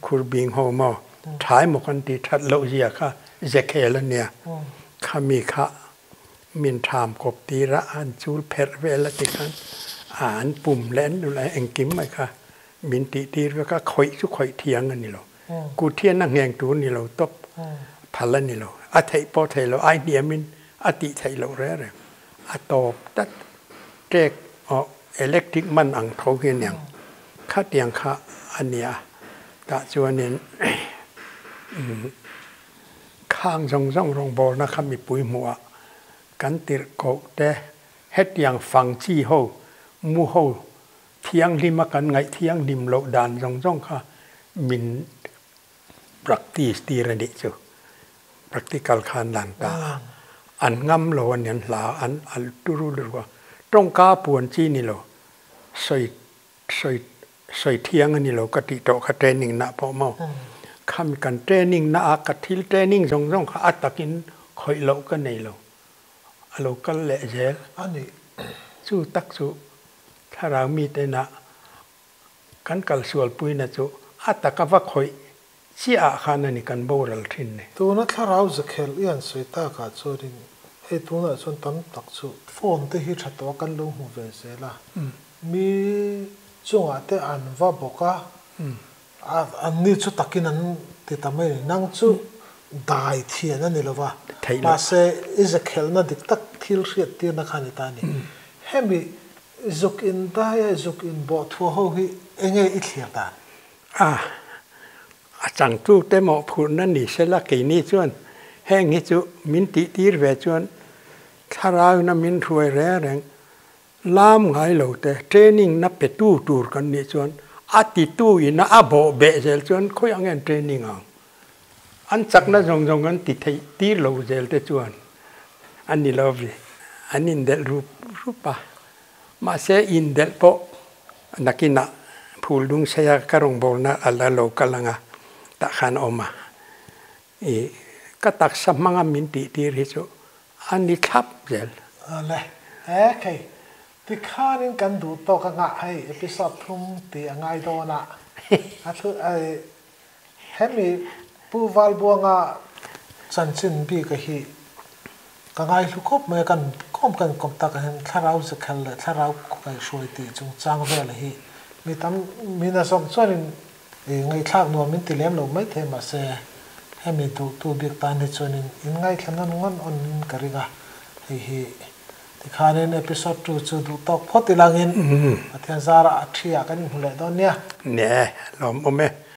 khur bing ho maw thai maw kan tih that loh zia kha ze khel a nia. Khami kha min tham kawp tir a, an chul pherh vel a ti khan a an pum leh an nula engkim mai kha min tih tir vek a, khawih chu khawih thiang a ni lo. Kut hian a ngheng tur ni lo tawp phal a ni lo. A theih pawh thei lo, ai hniamin a tih theih loh reng reng. A tawp tlat ṭek aw electric man ang tho hi a niang. Khatiang kha a nia tah chuanin umm. Khang zawng zawng rawngbawlna kha mipui hmuhah kan tirhkoh te hetiang fang chi ho, mu ho thianghlima kan ngaih thianghlim loh dan zawng zawng kha min practice tir a nih chu. Practical kha an lan ta a, an ngam lo a ni, an hla an al turu lutuk a, tawngka puan chi ni lo, sawi sawi sawi thiang a ni lo ka tih tawh kha training nah pawh maw? Khami kan training na a ka thil training zawng zawng kha a takin khawih loh ka nei lo, a lo kal leh zel. A ni. Chu tak chu thlarau mite nah kan kal sualpuina chu a taka va khawih chiah ah khan a ni kan boral thin ni. Tuna thlarau zakhelh i an sawi takah chuanin hei tunah chuan tam tak chu phone te hi tha tawh a kan lo hmu ve zel a, mi chungah te an va bawk a, an ni chu takin an ti ta mai a ni. Nang chu dai thian a ni lo va, mahse i zakhelhna dik tak thil hriat tirna kha a ni ta a ni. Hemi zuk in daia zuk in bawh thuah ho hi enge i thlir dan? A, a changtute mawhphurhna ni sela keini chuan heng hi chu min tihtir ve chuan thlarauina min hruai reng reng lam ngai lo te training na petu tur kan nih chuan a titu ina a bawh beh zel chuan khawi ang en training ang an chakna zawng zawng an ti theih tir lo zel te chuan a ni lo vi an indelh rup rup a mahse indelh pawh Nakinah phul dung seia ka rawngbawlna a la lo kal ang a, tah khan a awm a. I ka taksa hmanga min tihtir hi chu a ni thlap zel. Awle, e khei, tikhanin kan duh tawk a nghah hei episode thum tih a ngai dawn a, a thu ai hemi Pu Valbuanga chanchin bik a hi Ka ngaihlu khawp mai a, kan kawm kan kawm takah hian thlarau zikhel leh thlarau kaihhruai tih chungchang vel hi mi tam mi nazawng chuanin ngaihthlak nuam min ti lem lo maithei mahse hemi duhtu bik tan hi chuanin in ngaithla nawn ngawn awnin ka ring a, hei hi tikhanin episode 2 chu duh tawk phawt ilangin Pathian zarah a thi ah kan inhmu leh dawn nia. Nia, lawmawm e.